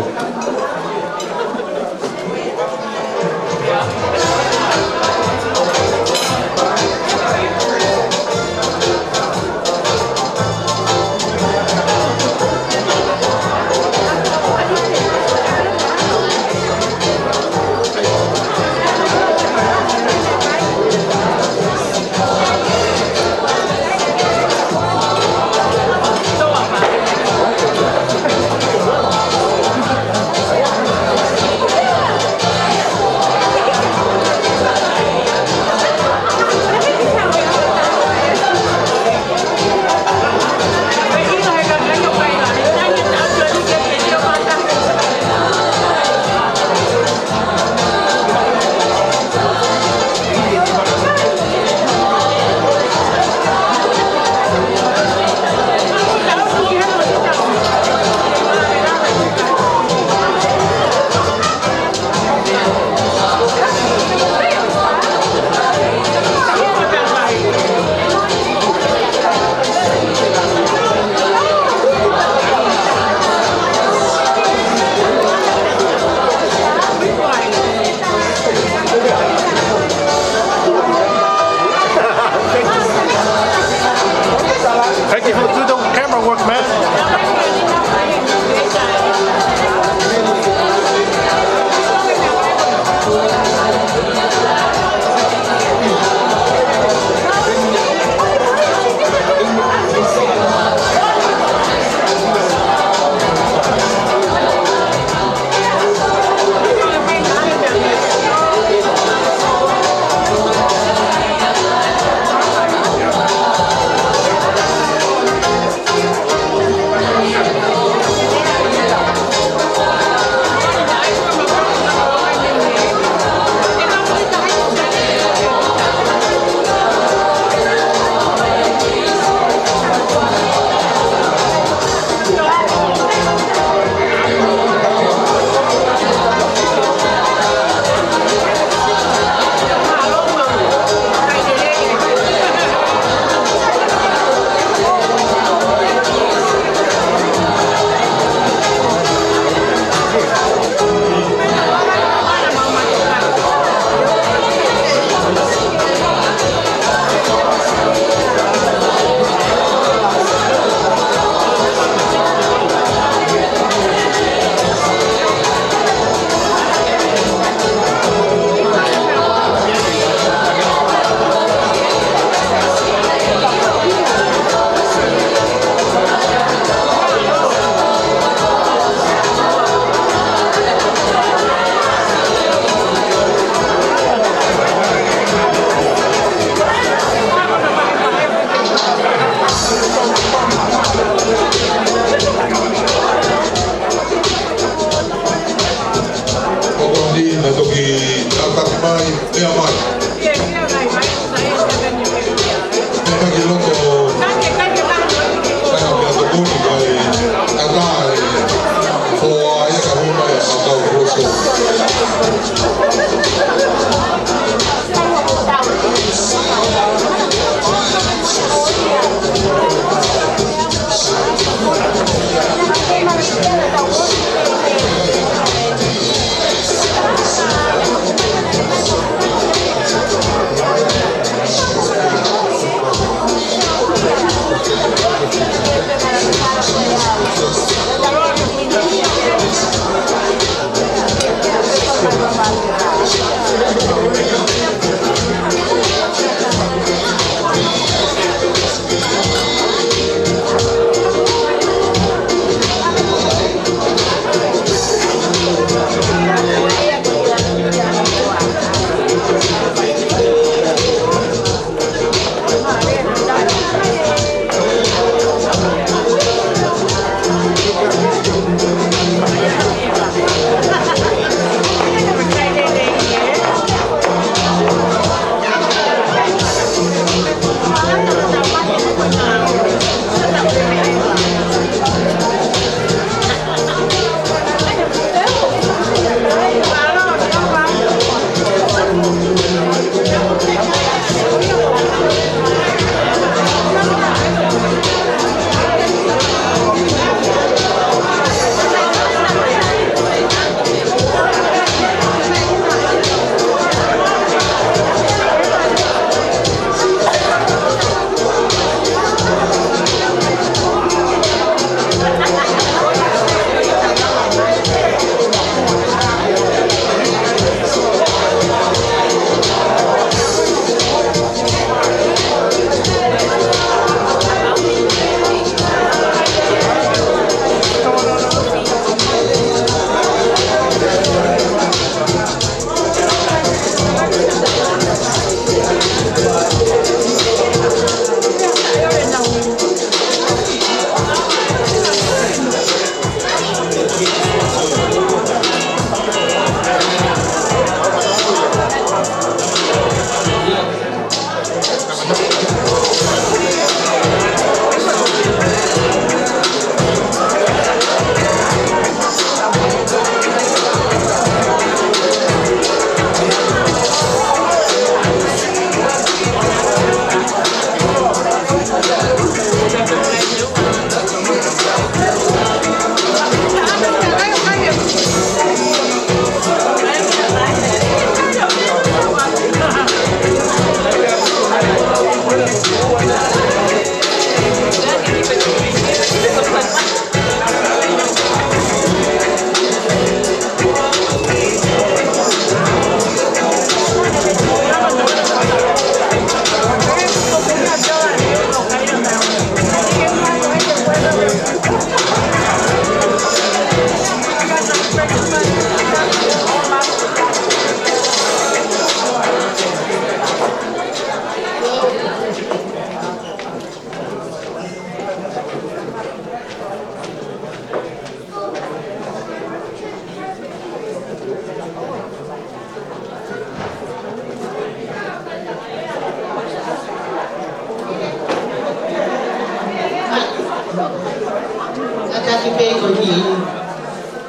Ko e kiʻi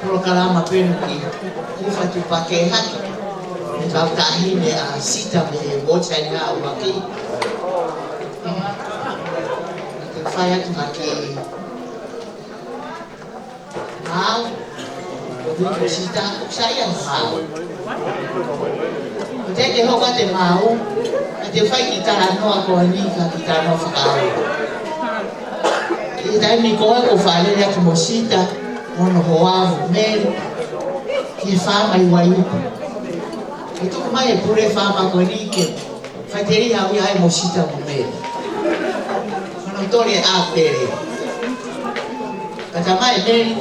polokalama pē eni ki he fatu pake hake. Ko e kau taʻahine ʻa Sita mei he Mocha ʻi he ʻaho ni. Te u fai atu ha kiʻi maau. ʻOku ʻi ai Sita, ʻoku sai ʻa e maau. ʻOku teʻeki ke hoko atu e maau, ka te u fai e kiʻi talanoa ko eni, ka kiʻi talanoa fakaʻaho. ʻI he taimi ko ē ʻoku ou fakalele atu mo Sita, mo hono hoa mo Meli, ki he faama ʻi Vaiuku. ʻE tuku mai e pule faama ko eni ke faʻiteliha au ia ai mo Sita mo Meli. Ko hono tole ʻa Pele. Ka tala mai ʻe Meli,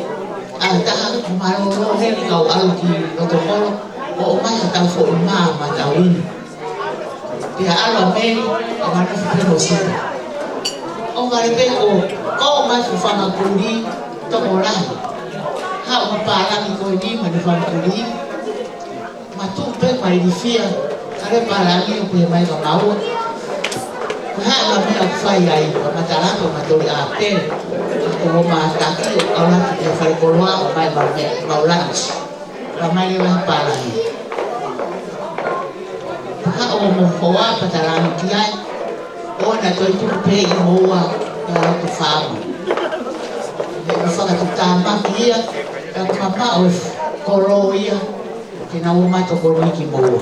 ʻa e taha, ʻoku mālōlō heni kau ʻalu ki loto kolo, ʻo ʻomai ha tau foʻi mā matauinu. Pea ʻalu ʻa Meli, ʻo manatu pē mo Sita. ʻO vale pē ko, ko mai fufanga kulī, tokolahi. Haʻu mo e pālangi ko eni mo e fanga kulī. Matuʻu pē mai ilifia, kale pālangi ʻo pehē mai kia maua. Ko e hā e meʻa ʻoku fai ai, ʻo matala atu ʻo matoli ʻa Pele. Ko hoʻo mātaki, ʻo laki ki he fale koloa, ʻo mai mau me, mau lunch. Ka mai leva he pālangi. Haʻu mo e hoa pea tala ange ki ai. ʻOua naʻa toe tuku pē ʻi moua ʻi he loto faama. He ʻoku fakatuʻutāmaki ia, ka ʻoku mamaʻo e kolo ia, ke nau ō mai ʻo tokoni ki moua.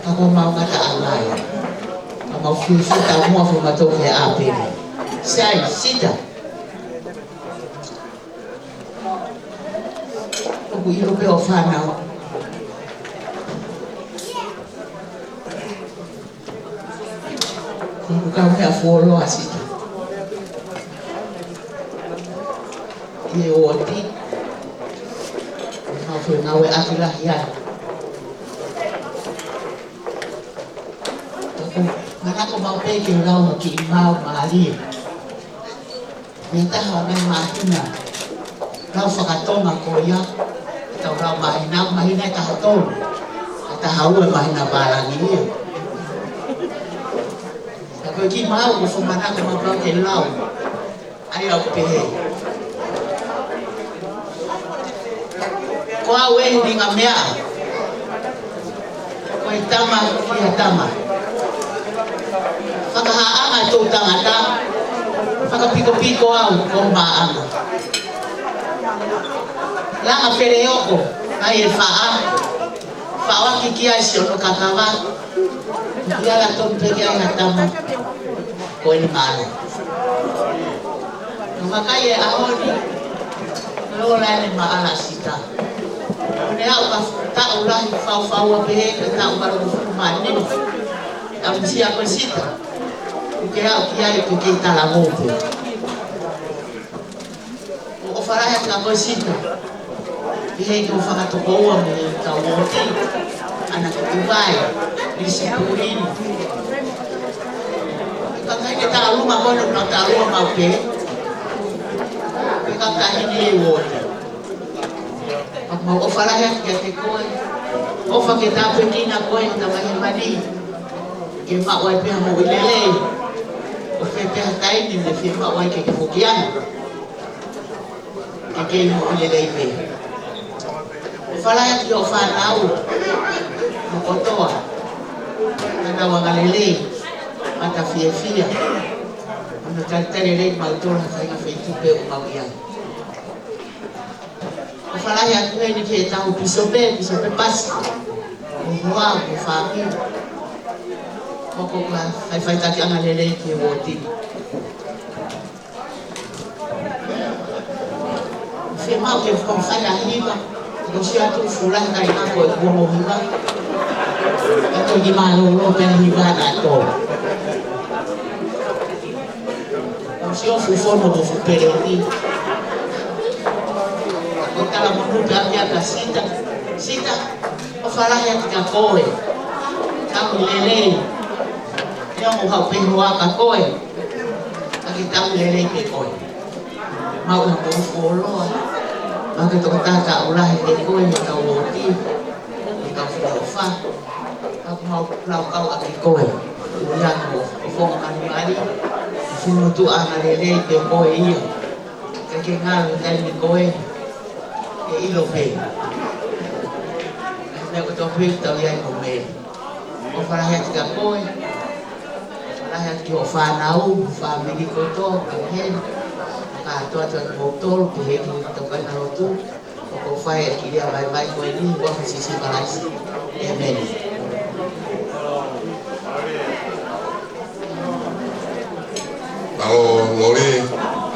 Ka ko mau ngata ʻa nai. Ka mau fiefia taumuʻa foʻi matou ki he ʻa Pele. Sai, Sita. ʻOku ʻilo pē ʻo fānau. Ko e kau meʻa fuoloa Sita. ʻI he uooti. Ko e ngāueʻaki lahi ai. Ka ʻoku manako maʻu pē ke lau ha kiʻi maau mālie. Mei he taha ʻo e ngaahi māhina lau fakatonga ko ia, tau lau māhina, māhina ʻe taha tolu, ʻe taha ua māhina pālangi ia. Ka ko e kiʻi maau ʻoku ou manako maʻu pē ke lau, ʻa ia ʻoku pehē: Ko au ʻi he ngaahi meʻa, ko e tama ki ha tama. Fakahāʻanga ʻo e tangata, fakapikopiko au ko e māʻanga. Langa feleoko ai e faʻa, faʻoaki ki ai siʻono kakava, ʻi ala tonu pē ki ai ha tama, ko eni mālō. Ka vakai e ʻaho ni, ko e ola eni maʻala Sita. Ko ʻene aʻu ka taʻu lahi faufaua pehē, ka taʻu valungofulu mā nima. Ka musia ko Sita, ʻoku ke aʻu ki ai ʻoku ke talavou pē. ʻOku ou ʻofa lahi atu kia koe Sita. ʻI he ʻoku ke fakatokoua mei he kau uooti. ʻAna ki tuʻu vai, lisi pulini. Ka ʻikai ke taʻaluma koe, ʻoku nau taʻaluma maʻu pē. Ko e kau taʻahine ʻi he uooti. ʻOku mau ʻofa lahi atu kiate koe. ʻOfa ke tāpuekina koe, tama ʻi he mali. Ke maʻu ai pē ha moʻui lelei. ʻO fē pē ha taimi ʻe fiemaʻu ai ke ke foki ange. Ke ke moʻui lelei pē. ʻOfa lahi atu ki hoʻo fānau mo kotoa. Fānau angalelei, mata fiefia. ʻO nau talitali lelei mautolu he faʻahinga feituʻu pē ʻoku mau ʻi ai. ʻOfa lahi atu heni ki he tau pīsope, Pīsope Pasi. Mo e hoa, mo e fāmili. Ko e kau faʻifaʻitakiʻanga lelei ki he uooti. Fiemaʻu ke fai ha hiva, ko e sio atu fulahi kai ngā ko e kuongo hiva. Ka ko e kiʻi mālōlō pē hiva na to. Ko e sio fufono mo fupeleni. Ko e talamonū pē ʻa kia ka Sita. Sita, ʻofa lahi atu kia koe. Tau lelei. Ia mo hau pē hoa kia koe. Ka ke tau lelei pē koe. Mau na mo fuoloa. Mau ke toko tata ʻo lahi pē koe mo tau oti. Mo tau fuoloa. Ka mau lau kau ʻaki koe. Ia mo ʻofonga malimali. Fumotuʻanga lelei pē koe ia. Ka ke ngāue taimi ko ē, ke ʻilo pē. Ka he meʻa kotoa pē ʻoku tau ʻi ai ko Mele. ʻOfa lahi atu kia koe. ʻOfa lahi atu ki hoʻo fānau, fāmili kotoa, ka he. Kātoa atu kimoutolu, pehē ki he tokanga lotu. ʻOku ou fai ʻa e kiʻi lea vaivai ko eni, huafa Sīsū Kalaisi. ʻĒmeni. Mālō Lori,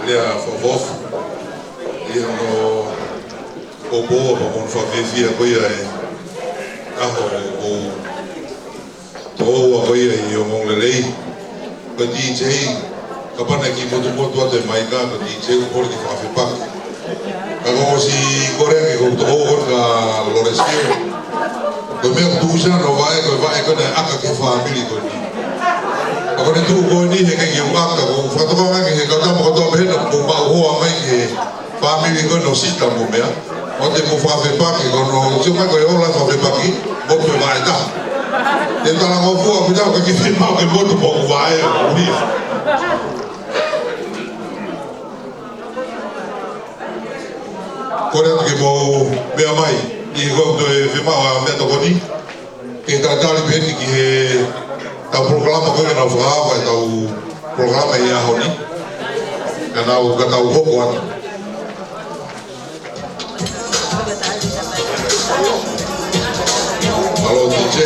lea fakaʻofoʻofa. ʻI hono poupou pea mo hono fakafiefia ko ia ʻi he ʻaho ʻoku tō ua ko ia ʻi he ongoongolelei. Ko e DJ, kapau naʻe kiʻi motumotu atu e maika, ko e DJ ʻoku pole ke fakafepaki. Ka ko e siʻi kole ke ko e tō ua ko ē ka Loresi. Ko e meʻa ʻoku tuʻusi ai hono vaʻe, ko e vaʻe ko ē naʻe ʻaka ki he fāmili ko eni. Pea ko ʻene tuʻu ko eni he ʻikai ke u ʻaka, ʻoku ou fakatokangaʻi he kau tama kotoa pē naʻa mou maʻu hoa mai ki he fāmili ko ē ʻo Sita mo meʻa. ʻOua te mou fakafepaki, ko hono sio mai ko e ola fakafepaki, motu e vaʻe taha. Te u talangofua ʻoku ʻikai ke fiemaʻu ke motu mo ʻeku vaʻe ʻuli. Kole atu ke mou meʻa mai, ʻi he ko e toe fiemaʻu ʻa e meʻatokoni. Ke talitali pē eni ki heʻetau polokalama ko ē, ke nau fakaava ʻetau polokalama ʻi he ʻaho ni. Ka nau, ka tau hoko atu. Mālō DJ.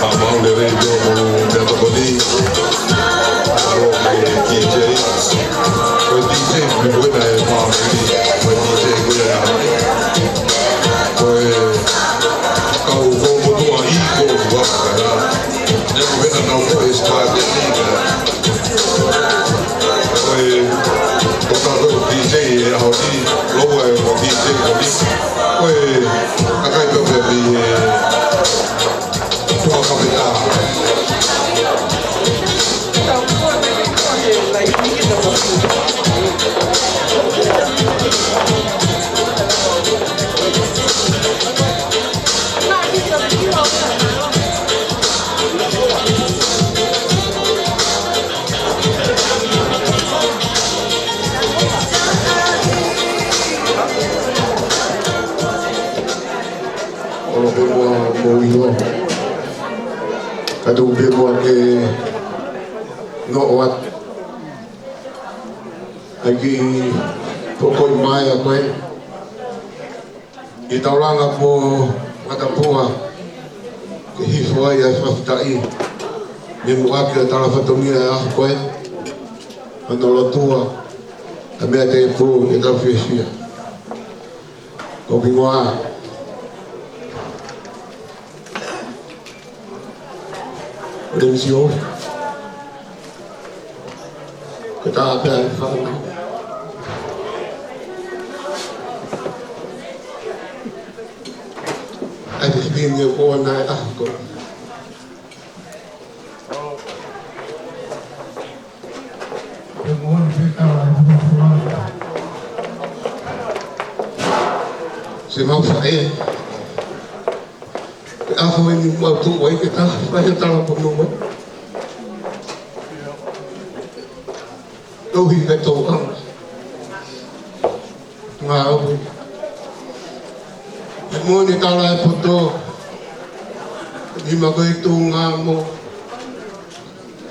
Pea mau lelei ʻo mo meʻatokoni. Mālō ki he DJ. Ko e DJ, me ko e na e fāmili. Ko e DJ, ko e na. Ko e kau ko motuʻa ʻi ko ua. Ne ko e na nau ko e start e ni. Ko e, ko e kau DJ e ʻaho ni, lou e ko DJ ko ni. Ko e, kakai pē pē ni e, Tuʻa Kapeta. ʻOlo pē muʻa mo ʻilo. Ka tuku pē muʻa ke noʻo atu. ʻAi ke fokoʻi mai ʻa koe. ʻI he taulanga pō matapua ke hifo ai ʻa e fakafetaʻi. Mei muʻaki ʻa e tala fatongia ʻa ko ē. Hono lotua. ʻA e meʻa tēpū ke tau fiefia. Ko e hingoa. Ko e M C O. Ko e tā pē ʻa e fānau. ʻAi te hiki ni ko ʻana e ʻaho ko. Siʻemau faʻē, ko e ʻaho ni ʻoku mau tuʻu ai ke tau fai ʻa e talanoa. Tohi ke tau anga. Ngāue. He moʻoni e tala ʻa e poto, nima ko e tuʻunga moʻui,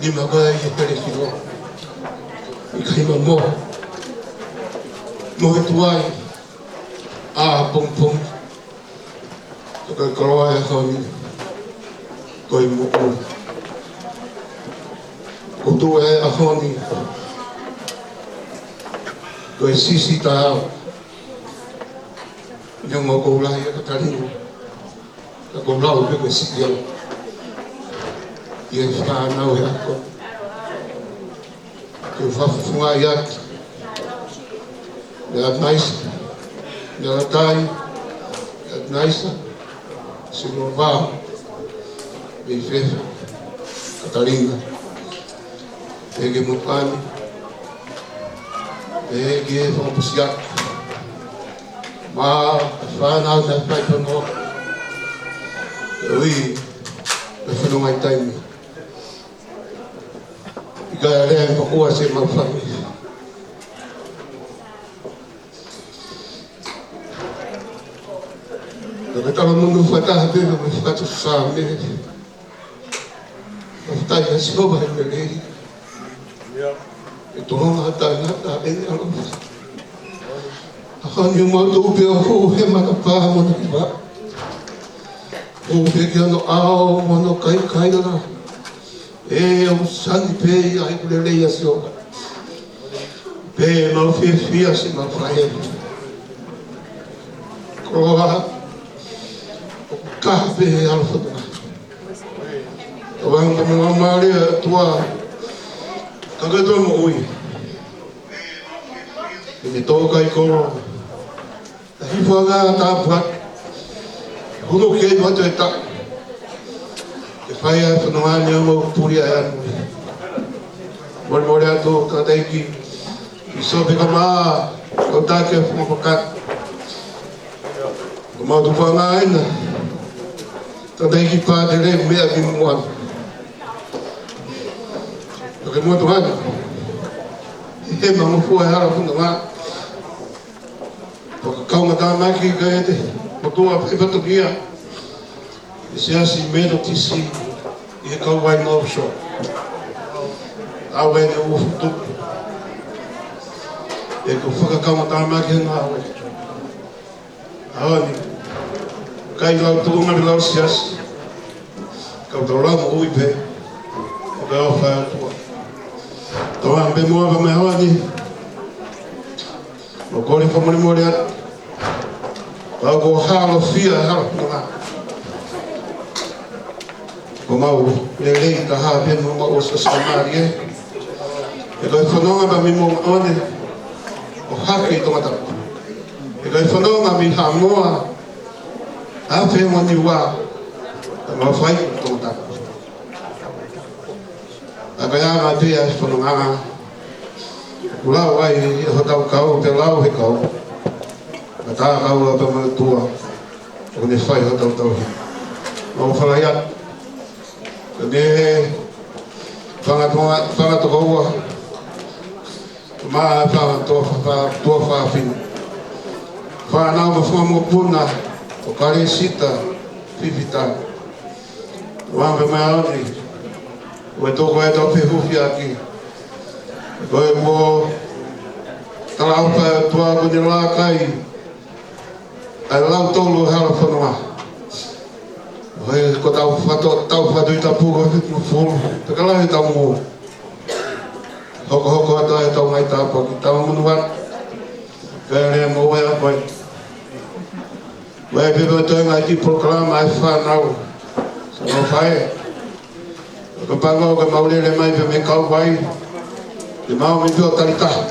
nima ko e ʻi he telefino. ʻIkai ma mohe. Mohe tuai ʻapongipongi. Ko e koloa ʻo e ʻaho ni, ko e moʻui. Ko e tuʻu ʻo e ʻaho ni, ko e sisi taʻau. Neongo ʻoku ou lahi ʻa Katalina, ka ʻoku ou lau pē ko e siʻi au. ʻI he fānau he ako. Ke u fakafofongaʻi atu. Meʻa Naisa, Meʻa Latai, Meʻa Naisa, Silovao, Meifefe, Katalina, ʻEiki Mopani, ʻEiki Fakapusiaki, mo e fānau naʻe fai pē mo, ʻe ui, ʻe fanongo ʻi taimi. ʻIkai ʻa e lea ʻe maʻu ʻa siʻemau fāmili. Ka ke tala monū fakataha pē mo e fakatuʻasāme. Fakafetaʻi kia Sihova he lelei. ʻE tolonga ʻa e taʻengata ʻene ʻaloʻofa. ʻAho ni ʻoku mau tuʻu pē ʻo hū he matapā mo hono hiva. Hū pē ki hono ʻao mo hono kaikaila. ʻE, ʻoku sani pē ia ʻi he lelei ʻa Sihova. Pea mau fiefia siʻemau faʻē. Koloa, ʻoku taha pē he ʻaloʻofa. Tauange mo e Laumālie ʻo e ʻOtua, ka ke toe moʻui. ʻI he tō kai kolo. Hifo ange ʻa e tāpuaki. Hulu kei mate ta. Ke fai ʻa e fononga ni ʻo mau puli ʻa e anu. Molemole atu ka taiki. ʻIsope Kamā, ʻo take fuma pakat. Ko mau tupu ʻa ngā ena. Ka taiki Pātele Meʻa ki muan. Ka ke motu ana. He mangofua e hala fononga. Fakakaungātāmaki ka e te, motuʻa pē fatongia. ʻI he Siasi Metotisi, ʻi he kau ai North Shore. ʻAve ne ufu tupu. ʻE ko fakakaungātāmaki he ngāue. ʻAho ni, kai lau tuʻunga ʻi he lau siasi. Kau tau lau moʻui pē. ʻO ka o fai ʻOtua. Tau ame pē mo ava mai ʻaho ni. ʻOku ou kole fakamolemole atu. Pau ko halo fia halo fononga. Ko mau lelei taha pē mo mau ʻosi ʻosi mālie. He ko e fononga pē mei Moʻunga ʻOne ʻo hake ʻi Tongatapu. He ko e fononga mei Haʻamoa, ʻa Fenua Niua, ka mau fai ʻi Tongatapu. ʻA ka ia ngā pē ʻa e fononga. Kuo lau ai ʻe hotau kau, pea lau he kau. Ka tā kau ʻa pē mo e ʻOtua. ʻOku ne fai hotau tauhi. Mau fala ia. Ka ne fanga toa, fanga tokoua. Mā fanga toa fa, fa, toa fafine. Fānau mo e fanga mokopuna. ʻO Kalesita, Fifita. Wanga mai ʻaho ni, ʻoku toko e tau fehufiaki. Ko e mo, tala ʻofa ʻOtua ko ne laka ai, ʻa e lau tolu hala fononga. ʻOi ko tau fato, tau fato ʻi tapu ko fitungofulu. Pea ka lahi tau mo. Hokohoko atu ʻa e tau ngaahi tāpuaki, tau manu atu. Ka e lea mo e a koe. Ko e pē pē ʻo e ngaahi kiʻi polokalama ʻa e fānau. Sa mau fai. Ka panga ʻo ka mau lele mai pē mei Kauvai. Te mau mei pē ʻo tali tahi.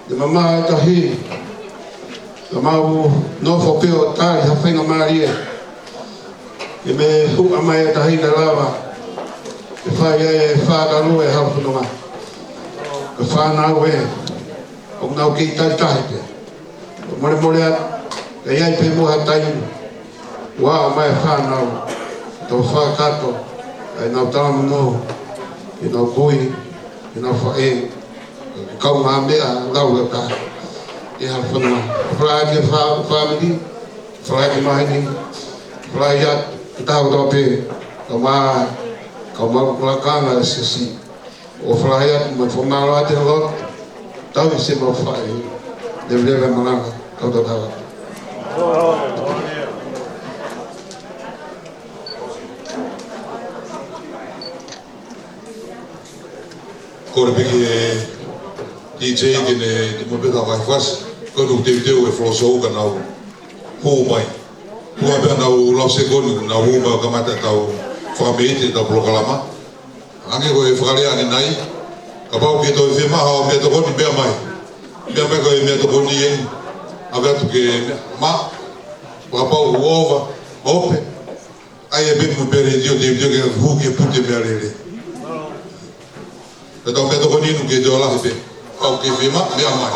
Te mamaʻa e tahi. Ka mau nofo pē ʻo tali ha faingamālie. Ke mei huʻa mai e tahi ka lava. Ke fai ai e fākalu e hala fononga. Ka fānau ē. ʻOku nau kei tali tahi pē. Molemole atu. Ka ʻi ai pē mo ha taimi ʻoku ʻomai e fānau, tau fakakakato ʻenau talamonū, ʻenau kui, ʻenau faʻē, kaungāmeʻa lau ʻa e taha. ʻI he fonua. Fālahi atu ki he fā-, fāmili, fālahi atu ki he māhina, fālahi atu ki he taha kotoa pē, kae ʻumaʻā, kae ʻumaʻā e lakanga ʻa e siasi. ʻOku fālahi atu mo fakamālō atu he lotu, tauhi siʻemau faʻē, leveleva e malanga, kau tau tau. Kole pē ki he D J ke ne tuku mai pē ha ngaahi fasi, ko ʻenau teuteu e floor show ka nau hū mai. Hū mai pē ʻenau lau sekoni, nau hū mai ʻo kamata ʻetau fakameʻite ʻetau polokalama. Hangē ko e fakalea ʻanenai, kapau ʻoku ke toe fiemaʻu ha meʻatokoni, meʻa mai. Meʻa mai ko e meʻatokoni eni, ʻave atu ke meʻa mai, kapau ʻoku ʻova, ope. ʻAi e pē mo e pē letiō, teuteu ke hū ke pute meʻalele. Pea tau meʻatokoni inu ke toe lahi pē. Kapau ʻoku ke fiemaʻu, meʻa mai.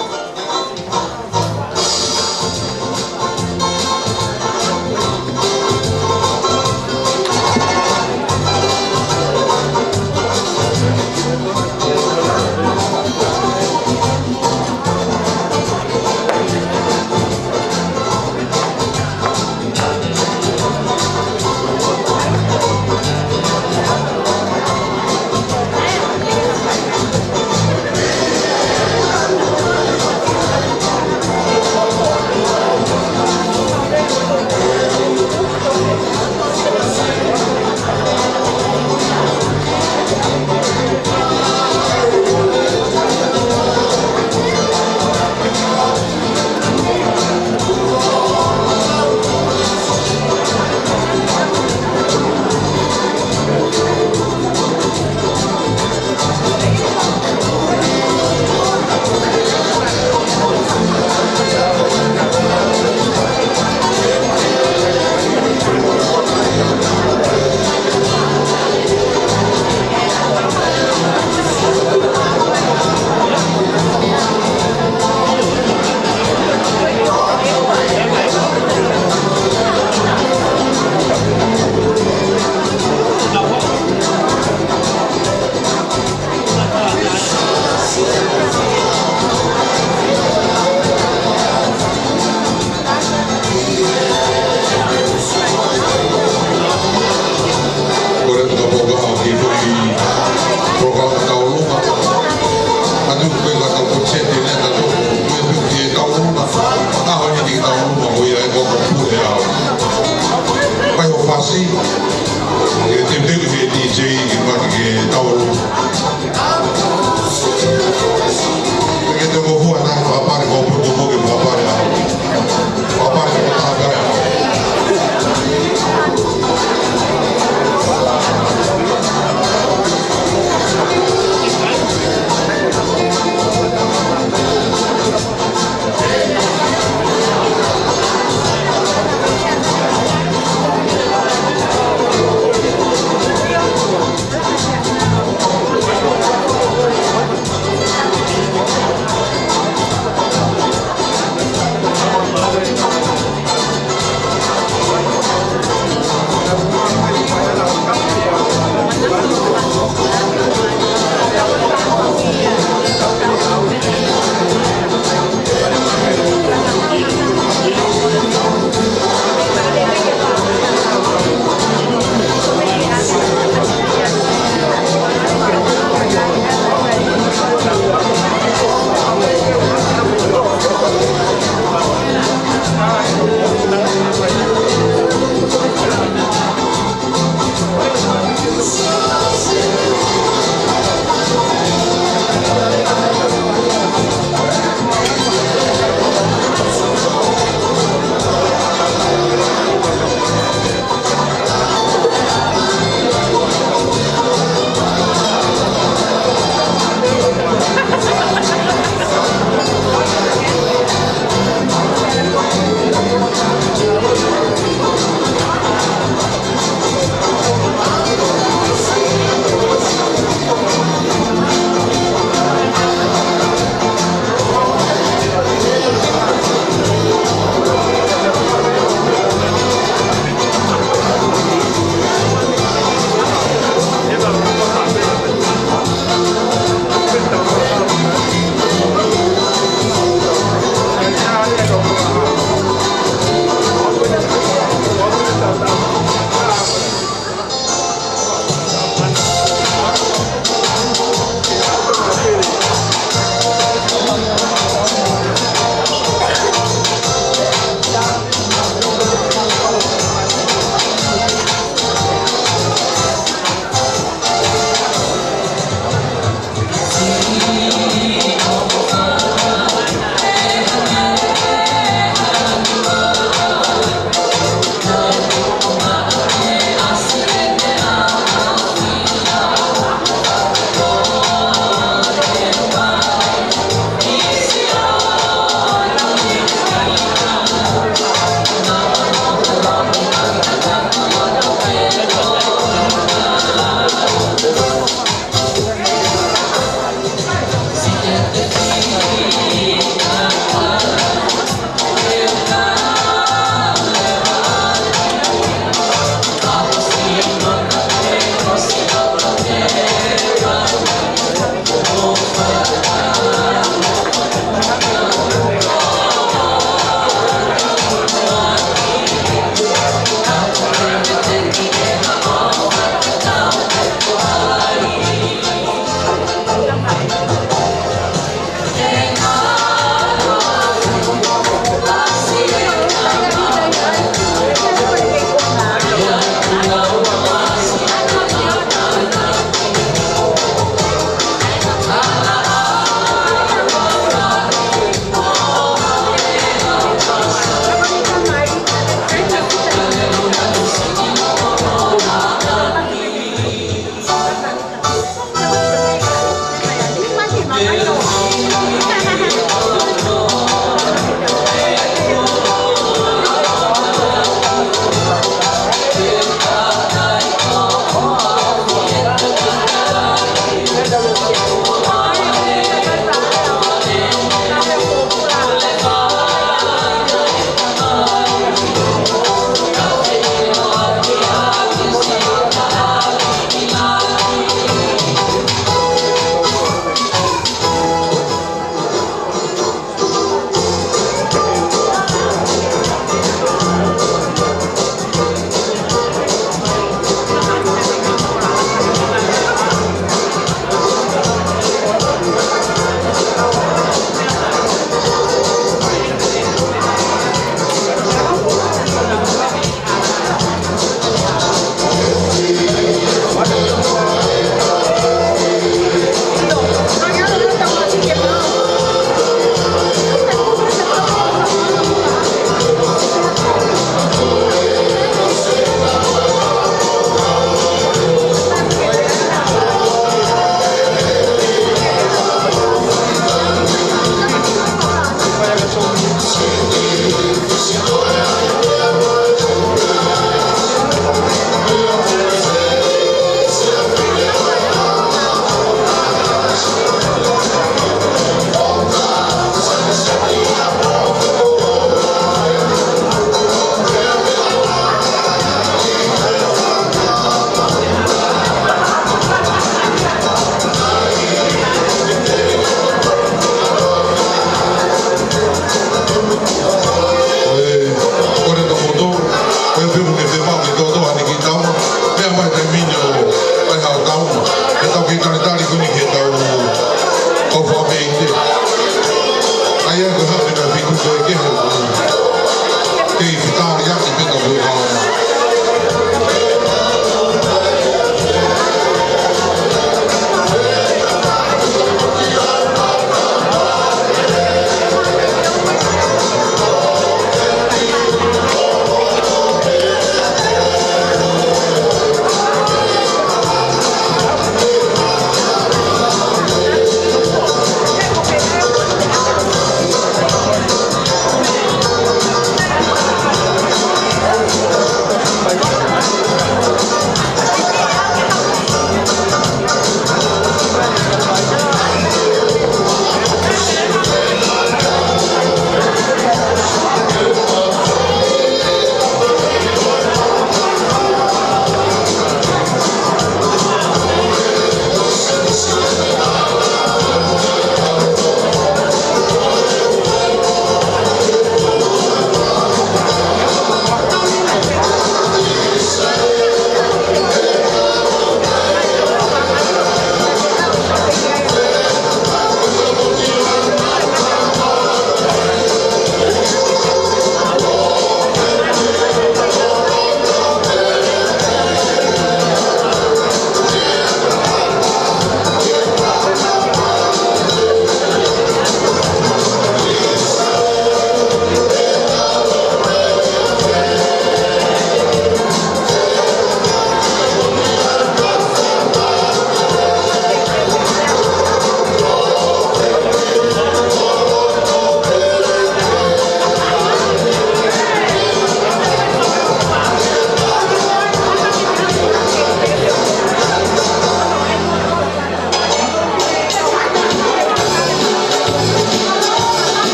Kole atu ka pau ka ʻoku kei foʻi polokalama tauluma. Matu ko e ka tau ko sete ne ka tau ko e piki e tauluma. Ka hoi ni ki tauluma ko ia e ko ko pu e au. Kai ho fasi. E te te ke D J ke maki ke tauluma. Ke te ko fua na ko pare ko pu ko ke ko pare. Ko pare ko ta pare.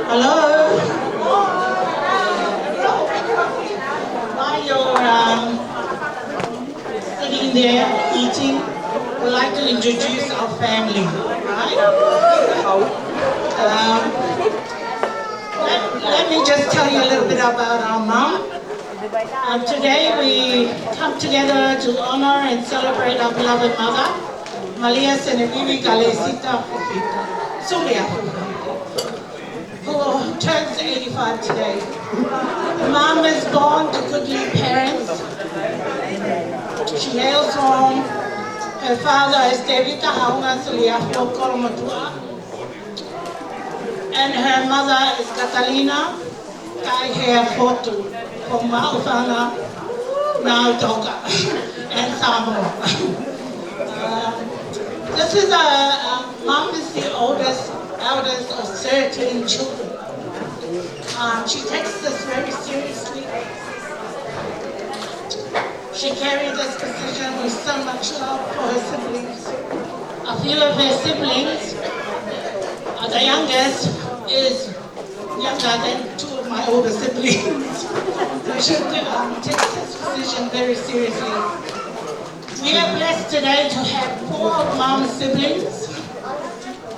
Hello. While you're, um, sitting there eating, we'd like to introduce our family, right? Um, let, let me just tell you a little bit about our mom. Um, today we come together to honor and celebrate our beloved mother, Malia Senevivi Kalesita Fifita Sulia, who turns eighty-five today. Mom is born to goodly parents. She hails from her father is David Tahaunga Sulia from Kolomotuʻa, and her mother is Catalina Kaihea Fotu from Maʻufanga, Lautoka, and Samoa. Uh, this is a, a, Mom is the oldest, eldest of thirteen children. Um, she takes this very seriously. She carried this position with so much love for her siblings. A few of her siblings, uh, the youngest is younger than two of my older siblings. So she, um, takes this position very seriously. We are blessed today to have four of Mom's siblings.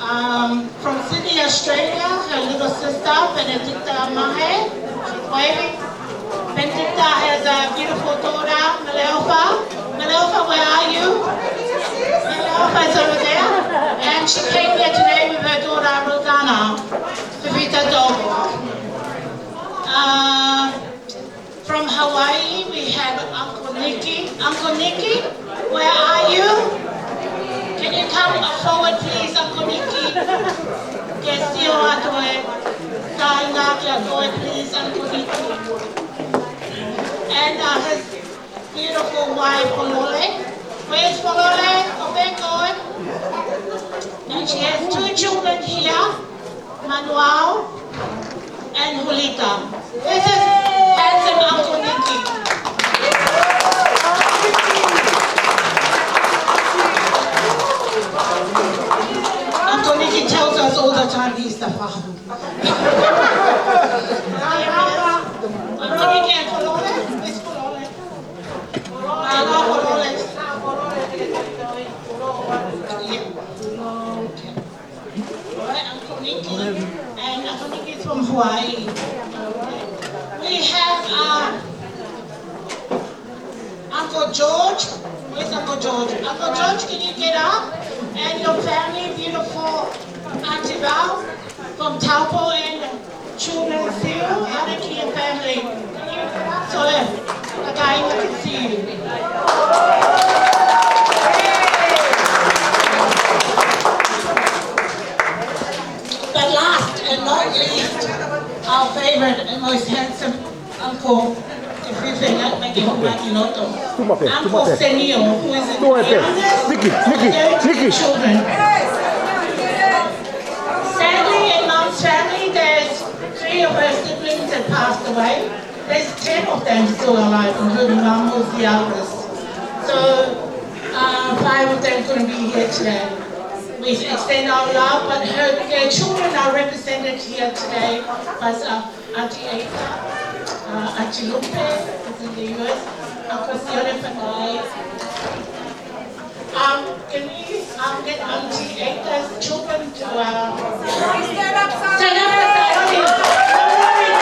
Um, from Sydney, Australia, her little sister, Benedicta Mahe, she's waving. Benedicta has a beautiful daughter, Maleofa. Maleofa, where are you? Maleofa is over there. And she came here today with her daughter, Rosanna Fifita Dogo. Uh, from Hawaii, we have Uncle Nicky. Uncle Nicky, where are you? Can you come forward, please, Uncle Nicky? Ke sio atu e kāinga kia koe, please, Uncle Nicky. And, uh, his beautiful wife, Polole. Where's Polole? Ko pē koe? And she has two children here. Manuel and Julita. This is handsome Uncle Nicky. Uncle Nicky tells us all the time he's the fahu. Uncle Nicky and Polole, Miss Polole. Mālō Polole. Yeah. All right, Uncle Nicky, and Uncle Nicky from Hawaii. We have, uh, Uncle George. Where's Uncle George? Uncle George, can you get up? And your family, beautiful Auntie Val from Taupo and children, Phil, Anaki, and family. So, uh, the guy who can see you. But last and not least, our favorite and most handsome uncle, if you think that make it look like you know, Uncle Senio, who is the youngest of thirteen children. Sadly, in Mom's family, there's three of her siblings that passed away. There's ten of them still alive, including Mum, who's the eldest. So, uh, five of them couldn't be here today. We extend our love, but her, their children are represented here today by, uh, Auntie Ada, uh, Auntie Lupe, who's in the U S, Uncle Sione Fanai. Um, can we, um, get Auntie Ada's children to, uh, stand up, stand up, stand up. No worries.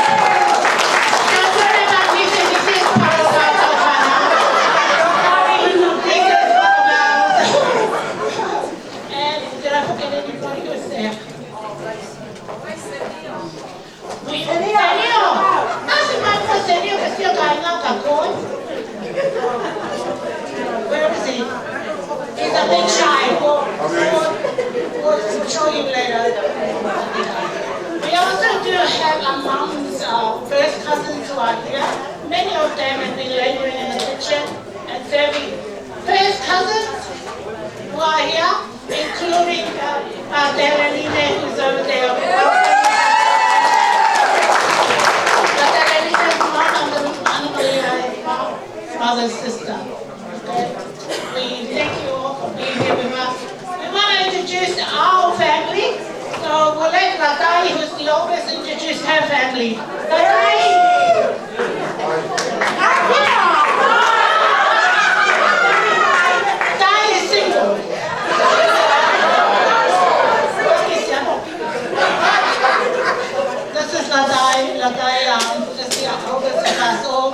Don't worry about music. This is part of our culture. This is all about. And did I forget anybody who's there? Senio! Nasi mai ko Senio ke sio kāinga ka koe. Where is he? He's a bit shy. We'll, we'll, we'll show him later. We also do have our Mum's, uh, first cousins who are here. Many of them have been laboring in the kitchen and serving first cousins who are here. Including, uh, uh, Telenine, who's over there. Uh, Telenine is one of the, one of the, uh, mother's sister. Okay? We thank you all for being here with us. We want to introduce our family. Always introduce her family. Dai is single. This is Ladai. Ladai, um, is the oldest of us all,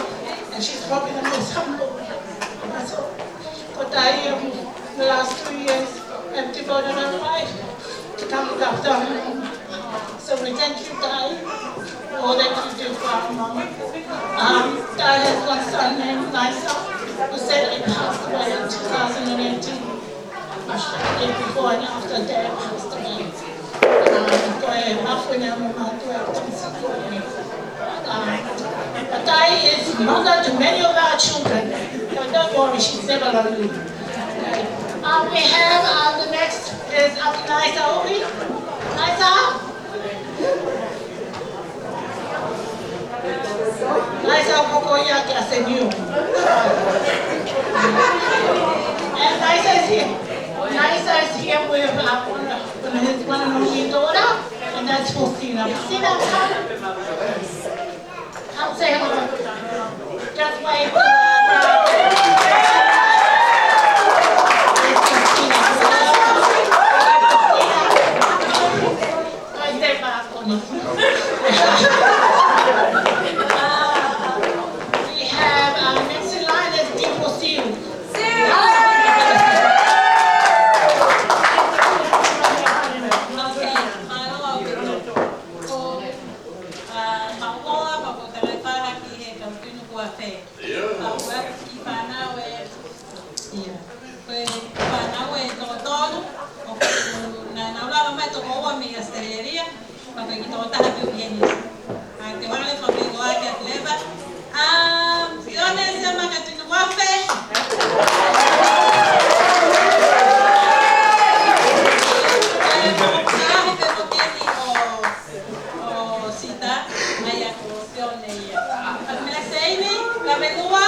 and she's probably the most humble of us all. But I, um, the last two years, have devoted her life to come look after her. So we thank you, Dai, for all that you do for our mum. Um, Dai has one son named Nisa, who sadly passed away in two thousand and eighteen. Much before and after Dad passed away. Um, ko e mafu eni ʻa e mama atu e tangata ko eni. Um, but Dai is mother to many of our children. So don't worry, she's never lonely. Uh, we have, uh, the next is up Nisa Ui. Nisa? Nisa, ko ko ia ke ase niu. And Nisa is here. Nisa is here with, uh, one of, with his one and only daughter, and that's Faustina. Faustina, come. Come say hello. Just wave to her. There's Faustina. Hello. Hi, say bye for me. Uh, we have, uh, next in line is Dipo Siu. Okay, mālō ʻaupito. Ko, uh, Maʻumoa, pea ko Talaifala ki he kau tunu kua fē. Pea ko e kiʻi fānau ē. Ia. Ko e fānau ē toko tolu, ʻoku nau lava mai toko ua mei ʻAositelēlia, pea ko e kiʻi tokotaha pē ʻoku ʻi heni. ʻA, te u hanga leva ʻo fakaʻofoʻofa atu leva. ʻA, Fiona Siamaka Tunuafe. ʻE, ko e kakai pē ʻoku ʻi heni ʻo ʻo Sita, ʻa ia ko Sione ia. Meseini, Lavelua.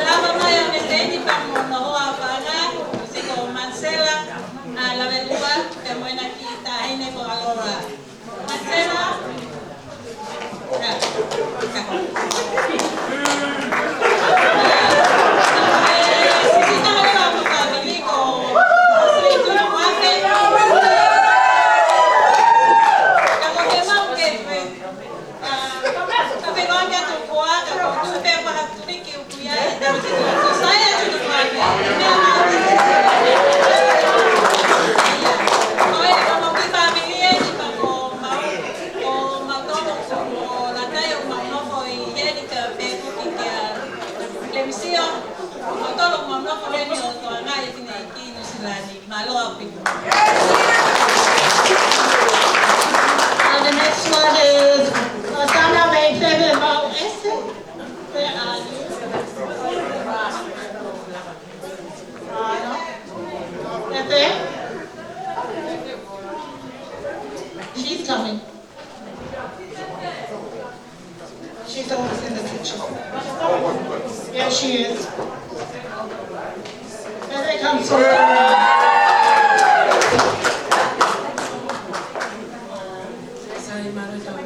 Lava mai ʻa Meseini pea mo hono hoa ʻo fanga, ʻo sio ko Mansela, ʻa Lavelua, pea mo ʻena kiʻi taʻahine ko Alora. Mansela. Ko mautolu ʻoku mau nofo ʻi heni pea pehē foki kia Lemisio, ko mautolu ʻoku mau nofo ʻi heni ʻo tokangaʻi e fineʻeiki ʻi Nuʻu Sila ni. Mālō ʻaupito. And the next one is Rosana Meifeve Mauese. Where are you? Mālō. Pepe? She's coming. She's always in the kitchen. Here she is. Here they come, so. Sai mālō e tau.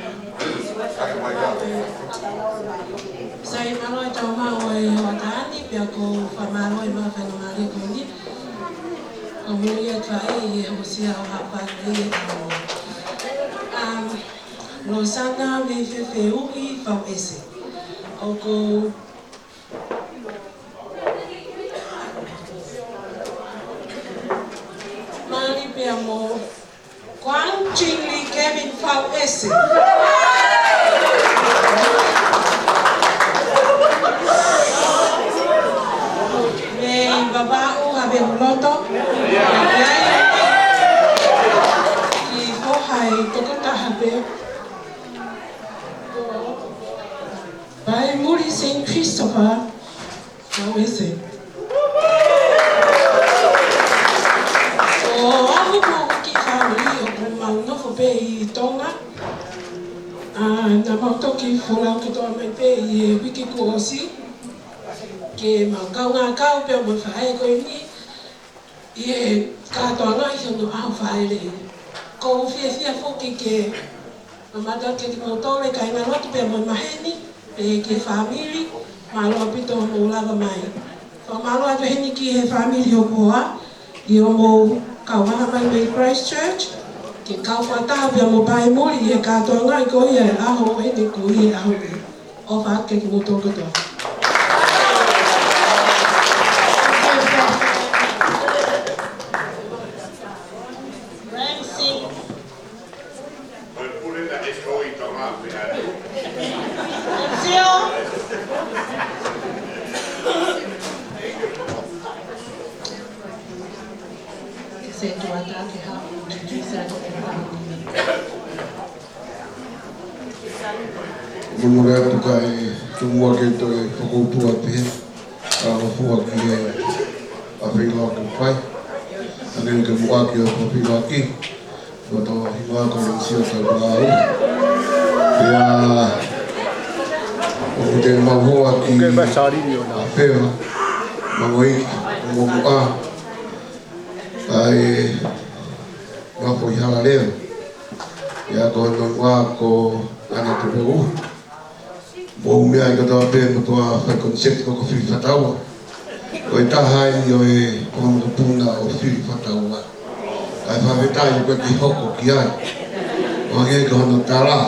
Sai mālō e tau maʻu e hoʻatā ni, pea ʻoku ou fakamālō e maʻu faingamālie ko eni. ʻOku ou ʻi ai e faʻē ʻi he hosia ʻo haʻu pē ʻi he tau. Um, Losana Meifefeuʻi Fauese. ʻOku ou mali pea mo Kuang Chingli Kevin Fauese. Mei Vavaʻu Haveuloto. Kiʻi foha ʻe toko taha pē. Vaimuli Saint Christopher Fauese. ʻO aʻu mo e kiʻi fāmili ʻoku mau nofo pē ʻi Tonga. ʻA, naʻa mau toki folau kotoa mai pē ʻi he uike kuo ʻosi. Ke mau kaungā kau pea mo e faʻē ko eni. ʻi he kātoanga ʻi hono ʻaho fāʻeleʻi. ʻOku ou fiefia foki ke mamata kiate kimoutolu e kāingalotu pea mo e maheni, pea ki he fāmili, mālō ʻaupito hoʻomou lava mai. Fakamālō atu heni ki he fāmili hoku hoa, ʻi hoʻomou kau ʻana mai mei Christchurch, ke kau fakataha pea mo Paimuli ʻi he kātoanga ko ia he ʻaho ʻeni ko ia he ʻaho ni. ʻOfa atu kiate kimoutolu kotoa. Ramsey. Sio. Se tuata ke ha. Mumura atu kae tuku muʻa ke toe fakautua pē. Ka mo fua ki he ʻafeilaki fai. Ane ke muʻaki ʻo ʻafeilaki. Ko tō hingoa ko Lensio Taukau. Pea ʻoku te mau hoa ki ʻAfewa. Mangoiki, mo muʻa. ʻAi, Ngafo ʻi Halaleo. ʻIa ko hono hingoa ko ʻAna Tupou. Mou meʻa ai kotoa pē mo toa fai koniseti ko ko Fili Fataua. Ko e taha eni ʻo e kongamokopuna ʻo Fili Fataua. ʻAi, fakafetaʻi ko e kiʻi hoko ki ai. ʻO hangē ko hono tala.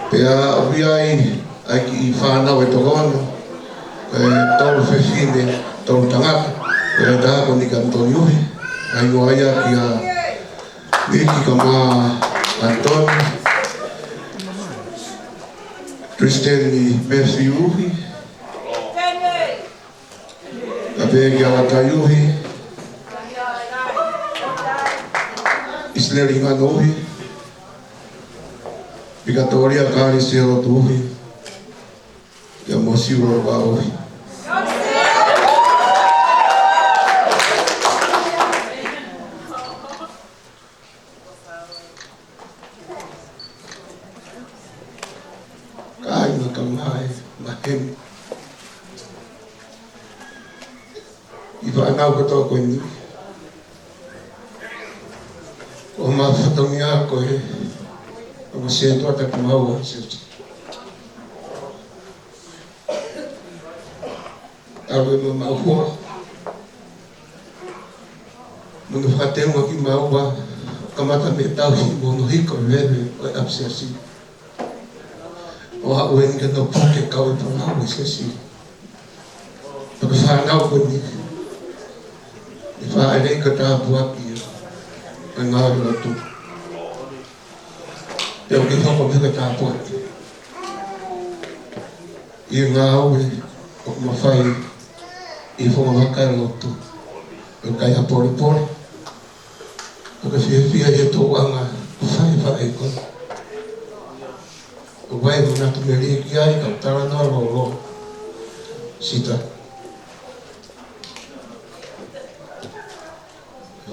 Pea ʻoku ʻi ai ʻa e kiʻi fānau ʻe toko ono, ʻe tolu fefine, tolu tangata, ʻe taha ko Niki Anitoni Uhi, ʻa ia ko ia kia Niki Kama Anitoni, Kristeni Mefi Uhi, ʻa pē kia Latai Uhi, ʻIsileli Ngano Uhi, Vikatolia Kalisi Helotu Uhi, ʻia Mosiu Loloa Uhi. Kāinga, kau mai, maheni. ʻI he fānau kotoa ko eni. Ko homau fatongia ko e, ko e sētuata ki maua, sētuata. ʻAlu e mamau hoa. Mo hono fakateunga ki maua, kamata mei he tauhi mo hono hiko veve ʻo e ʻapisiasi. ʻO aʻu eni ke nau puke kau e fānau ʻo e siasi. Pea ko e fānau ko eni. ʻE fāʻeleʻi ka tāpuaki ia. Ka ngāue lotu. Pea ʻoku ke hoko pē ka tāpuaki. ʻI he ngāue ʻoku mafai ʻi he fonga vaka e lotu. ʻOku ʻikai ha polepole. ʻOku ke fiefia ʻi he tōʻanga fai faʻē ko ē. ʻOku ʻi ai e manatu melie ki ai, ka talanoa lōloa. Sita.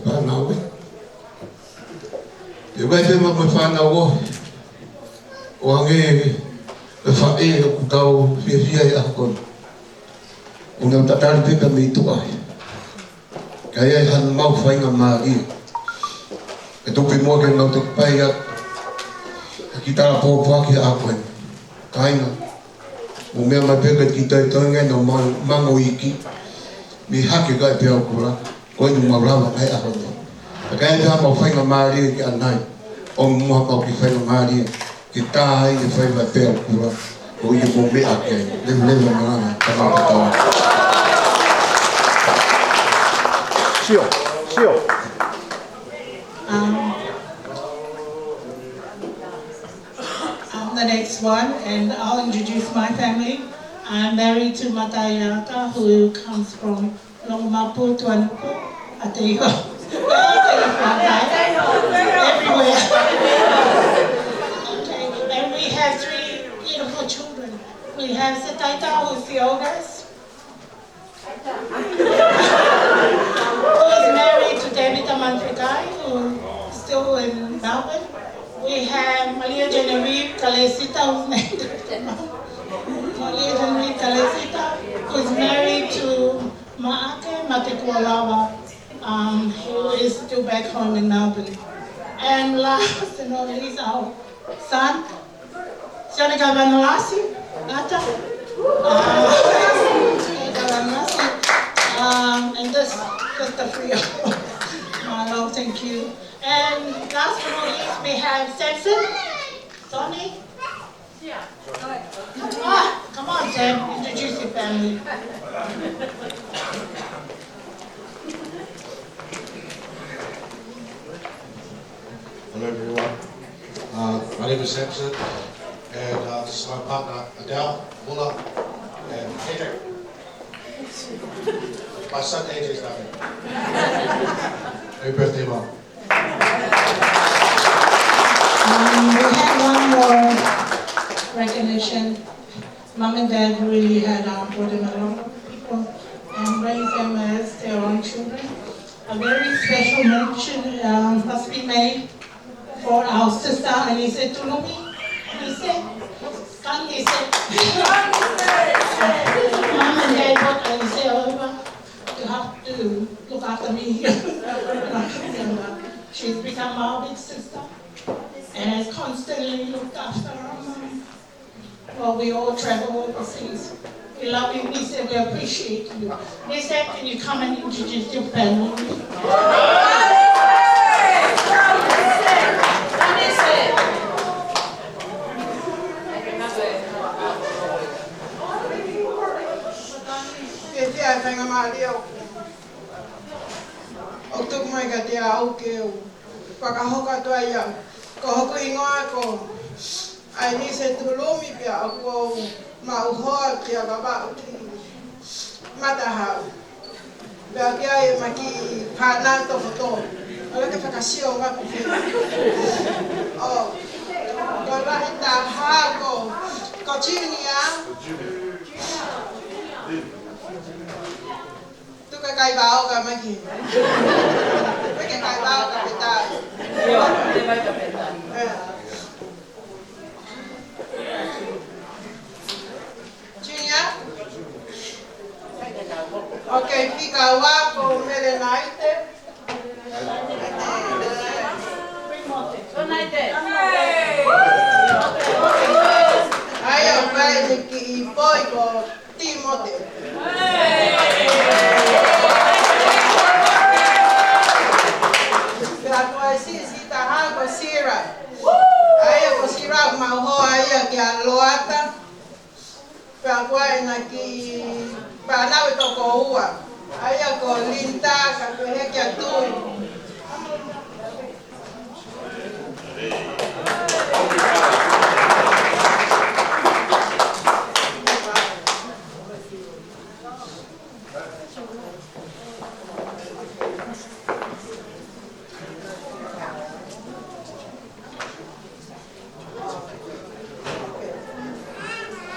Fānau ē. ʻOku ʻi ai pē mo e fānau ʻoku hangē ko e faʻē ʻoku tau fiefia he ʻaho ko eni. ʻOku nau tatali pē pea mei tuʻa ai. Ka ʻi ai haʻamau faingamālie. ʻE tuku pē muʻa ke mau toki pehē atu ha kiʻi tala pōpoaki he ʻaho ko eni. Kāinga, mou meʻa mai pē ka kiʻi toitoinga ʻenau mango, mango iiki. Mei hake kae pea ukula. Ko eni mau lava mai ʻaho ni. Ka ʻi ai haʻamau faingamālie ke ʻanai. ʻOku muʻa mau kiʻi faingamālie. Ke tā ai e faiva pea ukula. Ko ia mou meʻa ki ai. Leveleva malanga. Ka mau katoa. Sio, sio. Um, I'm the next one, and I'll introduce my family. I'm married to Mataiata, who comes from Longomapu, Tuanuku, Ateio. Everywhere. Okay, and we have three beautiful children. We have Setaita, who's the oldest, who is married to David Amanfekai, who is still in Melbourne. We have Malia Genevieve Kalesita, who's married to Malia Genevieve Kalesita, who's married to Maake Matekualava. um, who is still back home in Melbourne. And last and not least, our son, Sione Kaivanalasi, Ata. Uh, Kaivanalasi. Um, and this, just the three of us. Mālō, thank you. And last but not least, we have Samson, Sonny. Ah, come on, Sam, introduce your family. Hello, everyone. Uh, my name is Samson, and, uh, this is my partner, Adele, Mula, and A J. My son A J is not here. Happy birthday, Mom. Um, we have one more recognition. Mom and Dad really had, um, brought in a lot of people and raised them as their own children. A very special mention, um, must be made for our sister, Anise Tulumi. Anise, Anise. Mom and Dad brought Anise over to help to look after me. And, uh, she's become our big sister and has constantly looked after our mom while we all travel overseas. We love you, Anise, and we appreciate you. Anise, can you come and introduce your family? Ke tia e faingamālie ʻoku tuku mai kiate au ke u fakahoko atu ai au. Ko hoku hingoa ko ʻAinise Tulumi, pea ʻoku ou maʻu hoa kia Vavaʻu ki Matahau. Pea ʻoku ʻi ai ʻema kiʻi fānau toko tolu. ʻOua ke fakasio ngā pehē. ʻO, ko e lahi taha ko, ko Junior. Tuku e kai vao ka mai ki. Tuku e kai vao ka petai. ʻIo, te vai ka petai. Junior? Okay, fika ua ko Melenaite. ʻA ia ʻoku ʻi ai e kiʻi poi ko Timote. Pea ko e siʻisiʻi taha ko Sira. ʻA ia ko Sira maʻu hoa ia kia Loata. Pea ko ʻena kiʻi fānau ʻe toko ua. ʻA ia ko Linda, ka pehē kia Tui.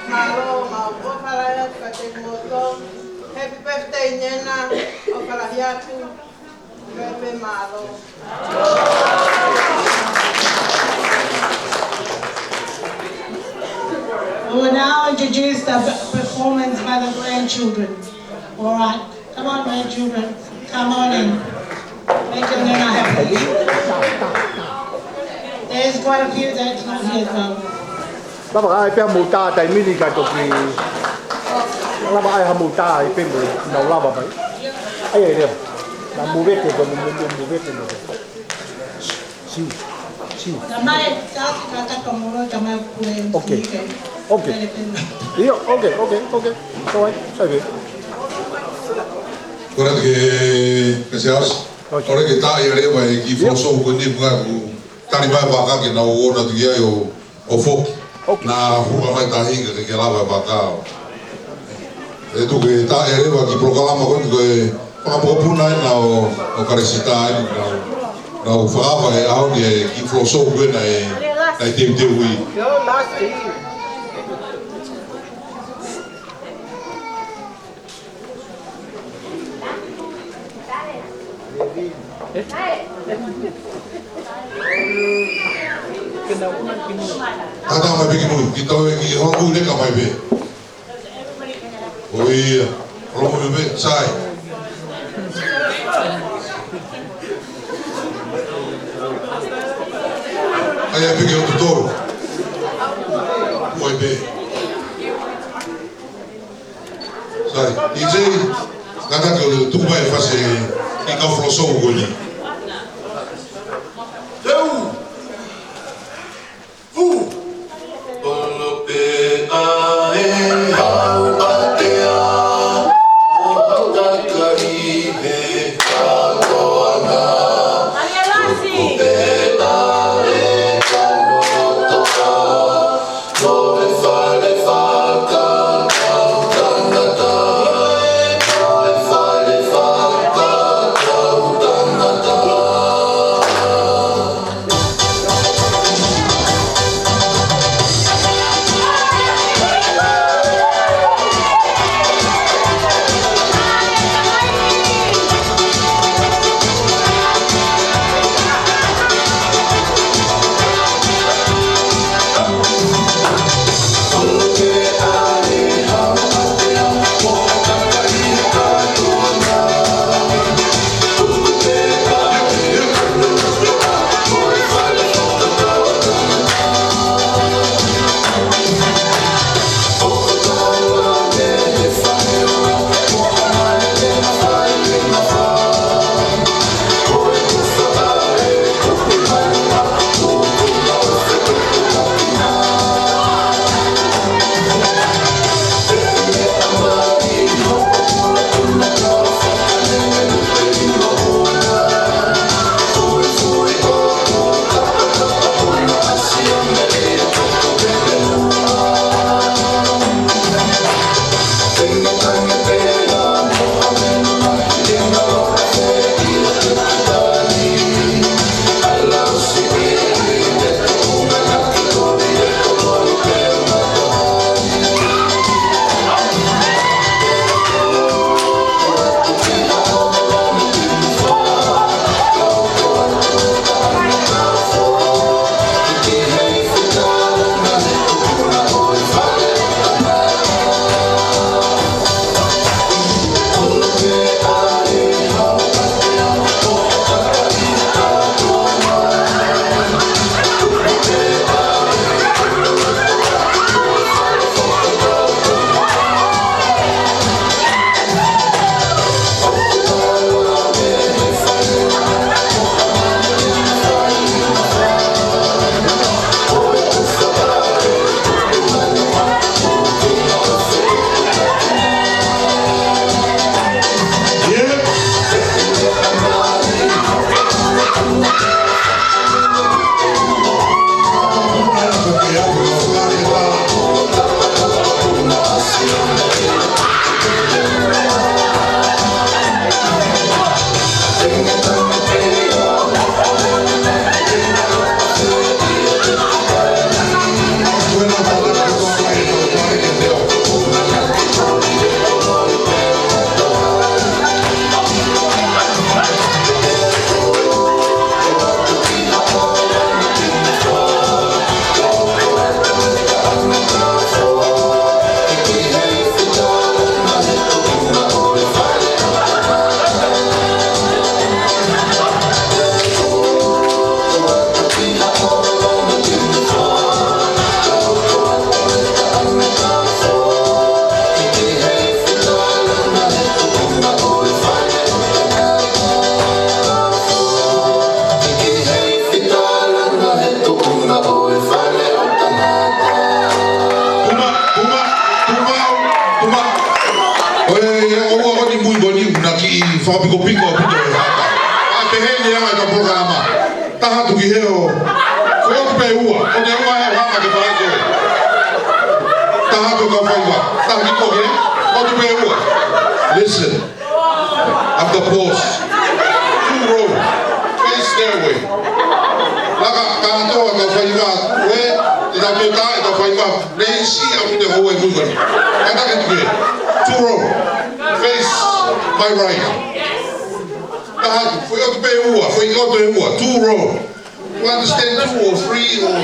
Mālō, mau ʻofa lahi atu kiate kimoutolu. Happy birthday, Nena. ʻOfa lahi atu. Pea pē mālō. I will now introduce the performance by the grandchildren. All right. Come on, grandchildren. Come on in. Make your name happy. There's quite a few that's not here, though. Lava ka ai pea mou tā taimi ni ka toki. Lava ai ha mou tā ai pē mou nau lava mai. ʻAi, ʻai leva. Na mou vete, mou, mou, mou, mou vete, mou vete. Siu, siu. Tamai, tā, tā, tā, tā, mou, tamai, kule, Okay. Okay. Pele, pele. ʻIo, okay, okay, okay. Sai, sai pē. Kole ke, ke se as. Okay. Kole ke tā ia leva e kiʻi ʻIo. Folosoku ko eni, muʻa ku tali mai vaka ke nau ō atu ki ai ʻo, ʻo foki. Okay. Na hua mai tahi ke, ke lava e vaka ʻo. ʻE tuku ke tā ia leva kiʻi polokalama ko eni ko e fakapōpuna ʻena ʻo, ʻo Kalesita ʻena nau, nau fakaava he ʻaho ni e kiʻi folosoku ʻena ʻe, naʻe teuteu ʻi. Tata mai pē ki mui, ki tau e ki hongu ne ka mai pē. ʻOia, ʻolo mai pē, sai. Piki ʻo totolo. Mo e pē. Sai, D J, kātaki ʻo tuku mai e fasi ʻi he kau folosoku ko eni. Teu! Fu! Olo pē ʻa e hau ʻatea, ʻo hau kakai he kaloanga. Tuku pē ʻa e kanotoa, mo e fale fakakaukau tangata. Mo e fale fakakaukau tangata. Tuma, tuma, tuma, tuma. ʻOi, ʻoua ʻo ni mui ko ni, na ki fakapikopiko ʻaupito e haka. ʻA pehē ni anga ka polokalama. Taha atu ki he ʻo. Ko ʻoku pē ua, ʻo te ua e haka ke fai ko. Taha atu kau faiva, taha ki ko ke, ʻoku pē ua. Listen. Of the boss. Two row. Face that way. Laka kātoa kau faiva. Ue, te tau tō tā e kau faiva. Nei si a mune hou e mui ko ni. Kātaki atu ki he. Two row. Face my right. Taha atu, foʻi ʻoku pē ua, foʻi ʻoku pē ua. Two row. You understand two or three or,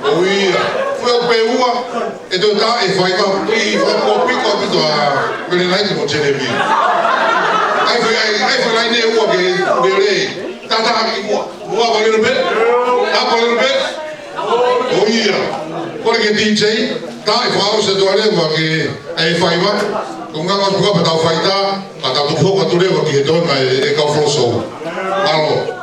or ia. Foʻi ʻoku pē ua, ʻe tō tā e faiva, ʻi fakapikopiko ʻaupito ʻa Mele Naiti mo Jeremy. ʻAi foʻi, ʻai, ʻai foʻi laine ua ke, ke lei. Tata ki mua. Mua a little bit. Up a little bit. Ke DJ, tā e fakaʻosi atu leva ki he faiva. Ko e ngaahi ʻosi pē ka tau fai tā, ka tau tuku hoko atu leva ki he toenga e, e kau Flow Show. Mālō.